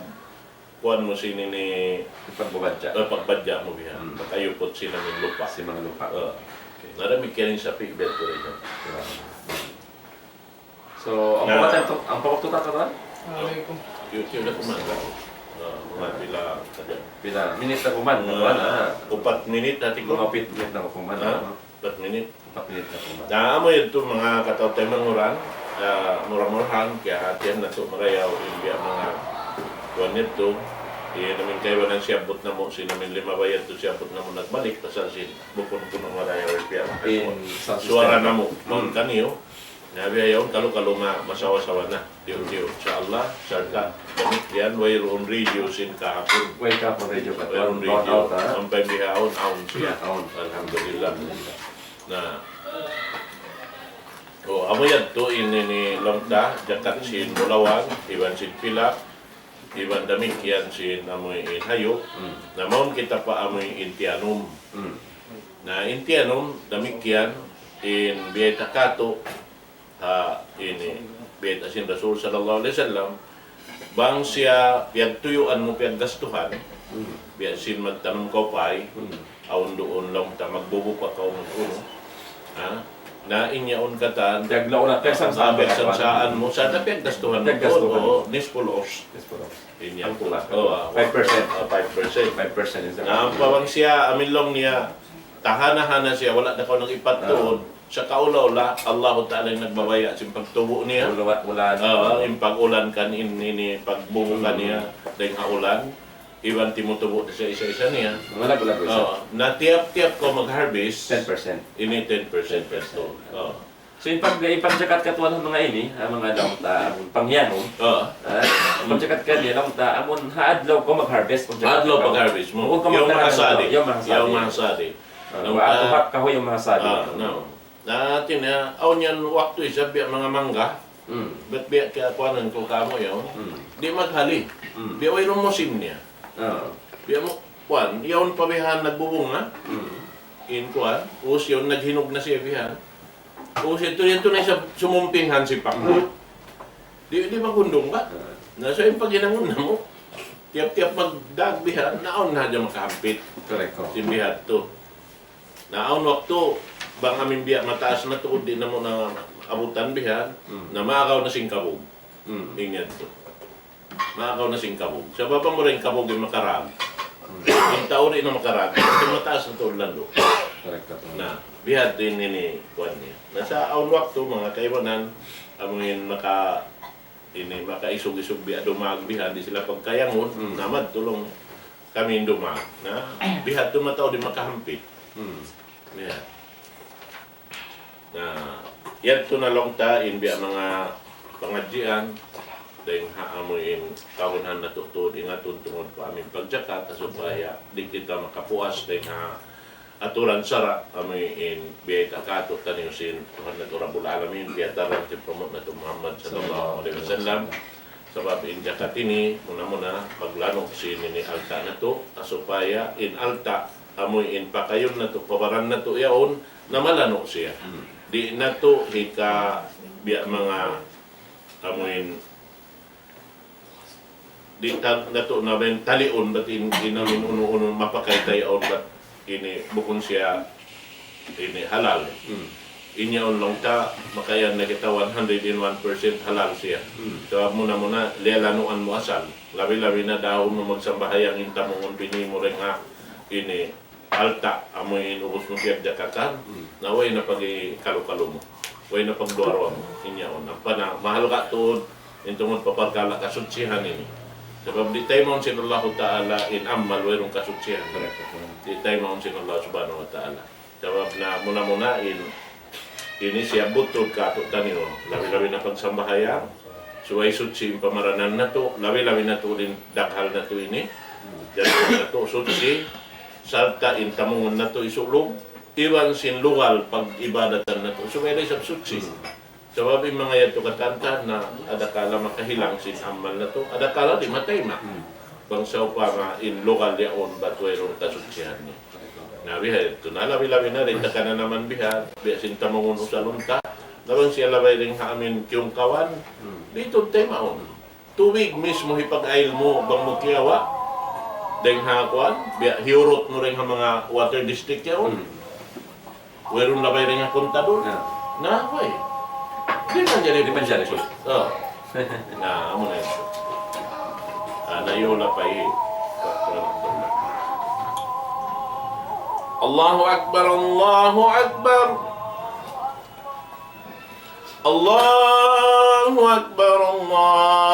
kuan mu sin ini, pagbabadja. Eh, pagbadja mu biya'. Hmm. Pagkayuput sin amu in lupa'. Sin manga lupa'. Eh. Okay. Na damikkiyan in sapi', better rin. Diba? So, amu pa waktu, amu pa waktu ta, katuan? Assalamualaikum. Yu-, yu-, na kuman. Ah, manga pila, pila minit na kuman, katuan, ah. Upat minit, hati ku. Manga upat minit na kuman, ah. Upat minit. Upat minit na kuman. Na, amu yadtu manga kataw-taymanghuran, ah, mura-murahan, kiyahatihan natu' marayaw, in biya' manga kuwan yadtu, in amu in kaibanan siyabbut namu', sin amu in limabay yadtu siyabbut namu' nagbalik, pasal sin bukun kunu' marayaw, in biya' manga suwara namu', mawn kaniyu, na biya' yaun kalu-kalu ma-, masawa-sawa na. Tiyu'-tiyu', insya Allah, sarta' damikkiyan, wayruun radio sin kahapun. Way kahapun radio, katuan. Wayruun radio. Awn, ha? Sampay bihaun, awn siya. Awn. Alhamdulillah. Na. Oh, amu yadtu in ini laung ta, jakat sin bulawan, iban sin pilak, iban damikkiyan sin amu in hayup. Hmm. Na mawn kita pa amu in tiyanum. Hmm. Na in tiyanum, damikkiyan, in biyayta' katu', ha, ini, bayta' sin Rasul sallallahu alayhi wasallam, bang siya piyagtuyuan mu, piyaggastuhan, hmm, biya' sin magtanum kaw pay, hmm, awn duun laung ta magbubuka kaw mag-unu. Ha? Na in yaun katan, piyaglaw na, piyagsansaan, ah, piyagsansaan mu, sa' na piyaggastuhan mu, piyaggastuhan, oo, nisful ush. Nisful ush. In yaun. Hangpu' na. Oo, ah, five percent. Ah, five percent. Five percent is the, na ampa bang siya, amu in laung niya, tahana-hana siya, wala' na kaw nag-ipat tuud. Sa' kaula-ula, Allahu Ta'ala in nagbabaya' sin pagtubu' niya. Ula-, ulan. Oo, in pag-ulan kan in, ini pagbubuka niya, dayn ha ulan, iban timutubu' da siya isa-isa niya. Wala', wala', wala'. Oo, na tiyap-tiyap kaw mag-harvest, ten percent. Ini ten percent. Ten percent. Oo. So, in pag-, in pagjakat, katuan, ha manga ini, ha manga laung ta, amun panghiyanum. Oo. Ah, in pagjakat kaniya, laung ta, amun ha adlaw kaw mag-harvest, pagjakat. Ha adlaw kaw mag-harvest mu. Bukun kaw magtahan yawma hasadi. Yawma hasadi. Yawma hasadi. Ah, laung ta, wa atuhak kahu yawma hasadi. Ah, no. Na, hati niya, awn yan waktu isab biya' manga mangga. Hmm. Bat biya' kiyakuanan ku kamu yaun. Hmm. Di' maghali. Hmm. Biya' wayruun musim niya. Ah. Biya' mu, kuan, yaun pa bihan nagbubunga. Hmm. In kuan, ubus yaun naghinog na siya bihan. Ubus yadtu, yadtu na isab sumumping hansipak. Hmm. Di', di' magundung ba? Ah. Na, so, in paghinangun namu', tiyap-tiyap magdag bihan, na awn na hadja makahampit. Correct, oh. Sin bihadtu. Na awn waktu, bang amu in biya' mataas na tuud, di' namu' na abutan bihan, hmm, na maagaw na sin kabug. Hmm. In yadtu. Maagaw na sin kabug. Sabab amu ra in kabug in makarag. Hmm. In tau di' na makarag. In mataas na tuud landu'. Correct ka. Na, bihadtu in ini, kuan niya. Na sa' awn waktu, manga kaibanan, amu in maka-, ini, makaisug-isug biya' dumag bihan, di' sila pagkayangun, hmm, na madtu laung kami in dumag. Na, bihadtu mataud di' makahampit. Hmm. Ya. Na, yadtu na laung ta in biya' manga pangadjian, dayn ha amu in kagunahan natu' tuud ingatun tungud pa amu in pagjakat, supaya di' kita makapuas dayn ha aturan sara', amu in biyayta' katu'taniyu sin Tuhan natu' Rabbul Alamin, piyataran sin pamung natu' Muhammad sallallahu alayhi wasallam. Sabab in jakat ini, muna-muna, paglanu' sin ini alta' natu', supaya in alta', amu in pakayun natu', pa baran natu' yaun, na malanu' siya. Hmm. Di' natu' hika biya' manga, amu in di' ta-, natu' na ben taliun, bat in, in amu in unu-unu mapakay ta yaun, bat ini bukun siya ini halal. Hmm. In yaun laung ta, makayan na kita one hundred and one percent halal siya. Hmm. Sabab muna-muna, liyalanuan mu asal. Labi-labi na dahun mu magsambahayang in tamungun bini mu dayn ha ini alta', amu in ubus mu piyagjakatan, hmm, na way na pagkalu-kalu mu. Way na pagduwa-ruwa mu. In yaun. Ampa na, mahalga' tuud, in tungud pa parkala' kasutsihan ini. Sabab di' taymaun sin Allahu Ta'ala in amal wayruun kasutsihan. Correct. Di' taymaun sin Allah Subhanahu wa Ta'ala. Sabab na muna-muna in, ini siyabbut tuud katu'taniyu, labi-labi na pagsambahayang, subay suchi in pamaranan natu', labi-labi na tuud in daghal natu' ini, Jari natu' suchi, sarta' in tamungun natu' isulug, iban sin lugal pag-ibadatan natu'. Subay da isab suchi. Sabab in manga yadtu katantan na adakala makahilang sin amal natu', adakala di' matayma'. Bang sawpama in lugal yaun bat wayruun kasuchihan niya. Na biha' yadtu na labi-labi na di' ta kananaman biha', biya' sin tamungun usalun ta, na bang siya labay dayn ha amin kiyungkawan, di' tuud taymaun. Tubig mismo hipag-ail mu bang mu kiyawa'. Dayn ha kuwan, biya' hiyurut mu dayn ha manga water district yaun. Hmm. Wayruun labay dayn ha kontador. Yeah. Na, way. Di' manjari. Di' manjari. Oh. Na, amu na yan. Ah, na yun na pa eh. الله أكبر، الله أكبر. الله أكبر، الله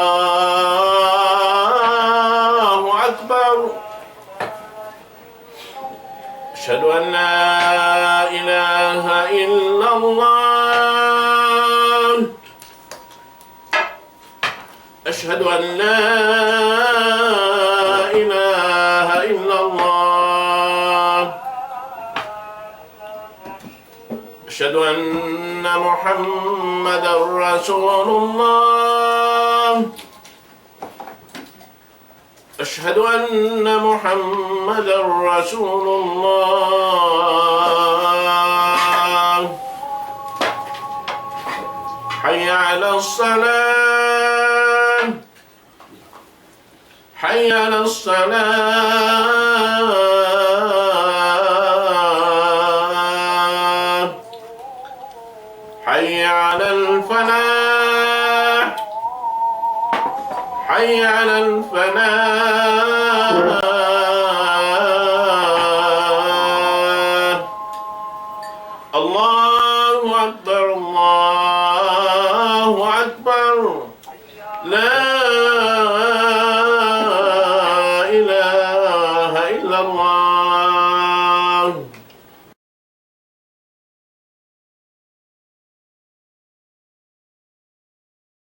أكبر. أشهد أن لا إله إلا الله. أشهد أن لا إله إلا الله. أشهد أن محمدا رسول الله. أشهد أن محمدا رسول الله. حي على الصلاة. حي على الصلاة. حي على الفلاح. حي على الفلاح. الله أكبر، الله أكبر. لا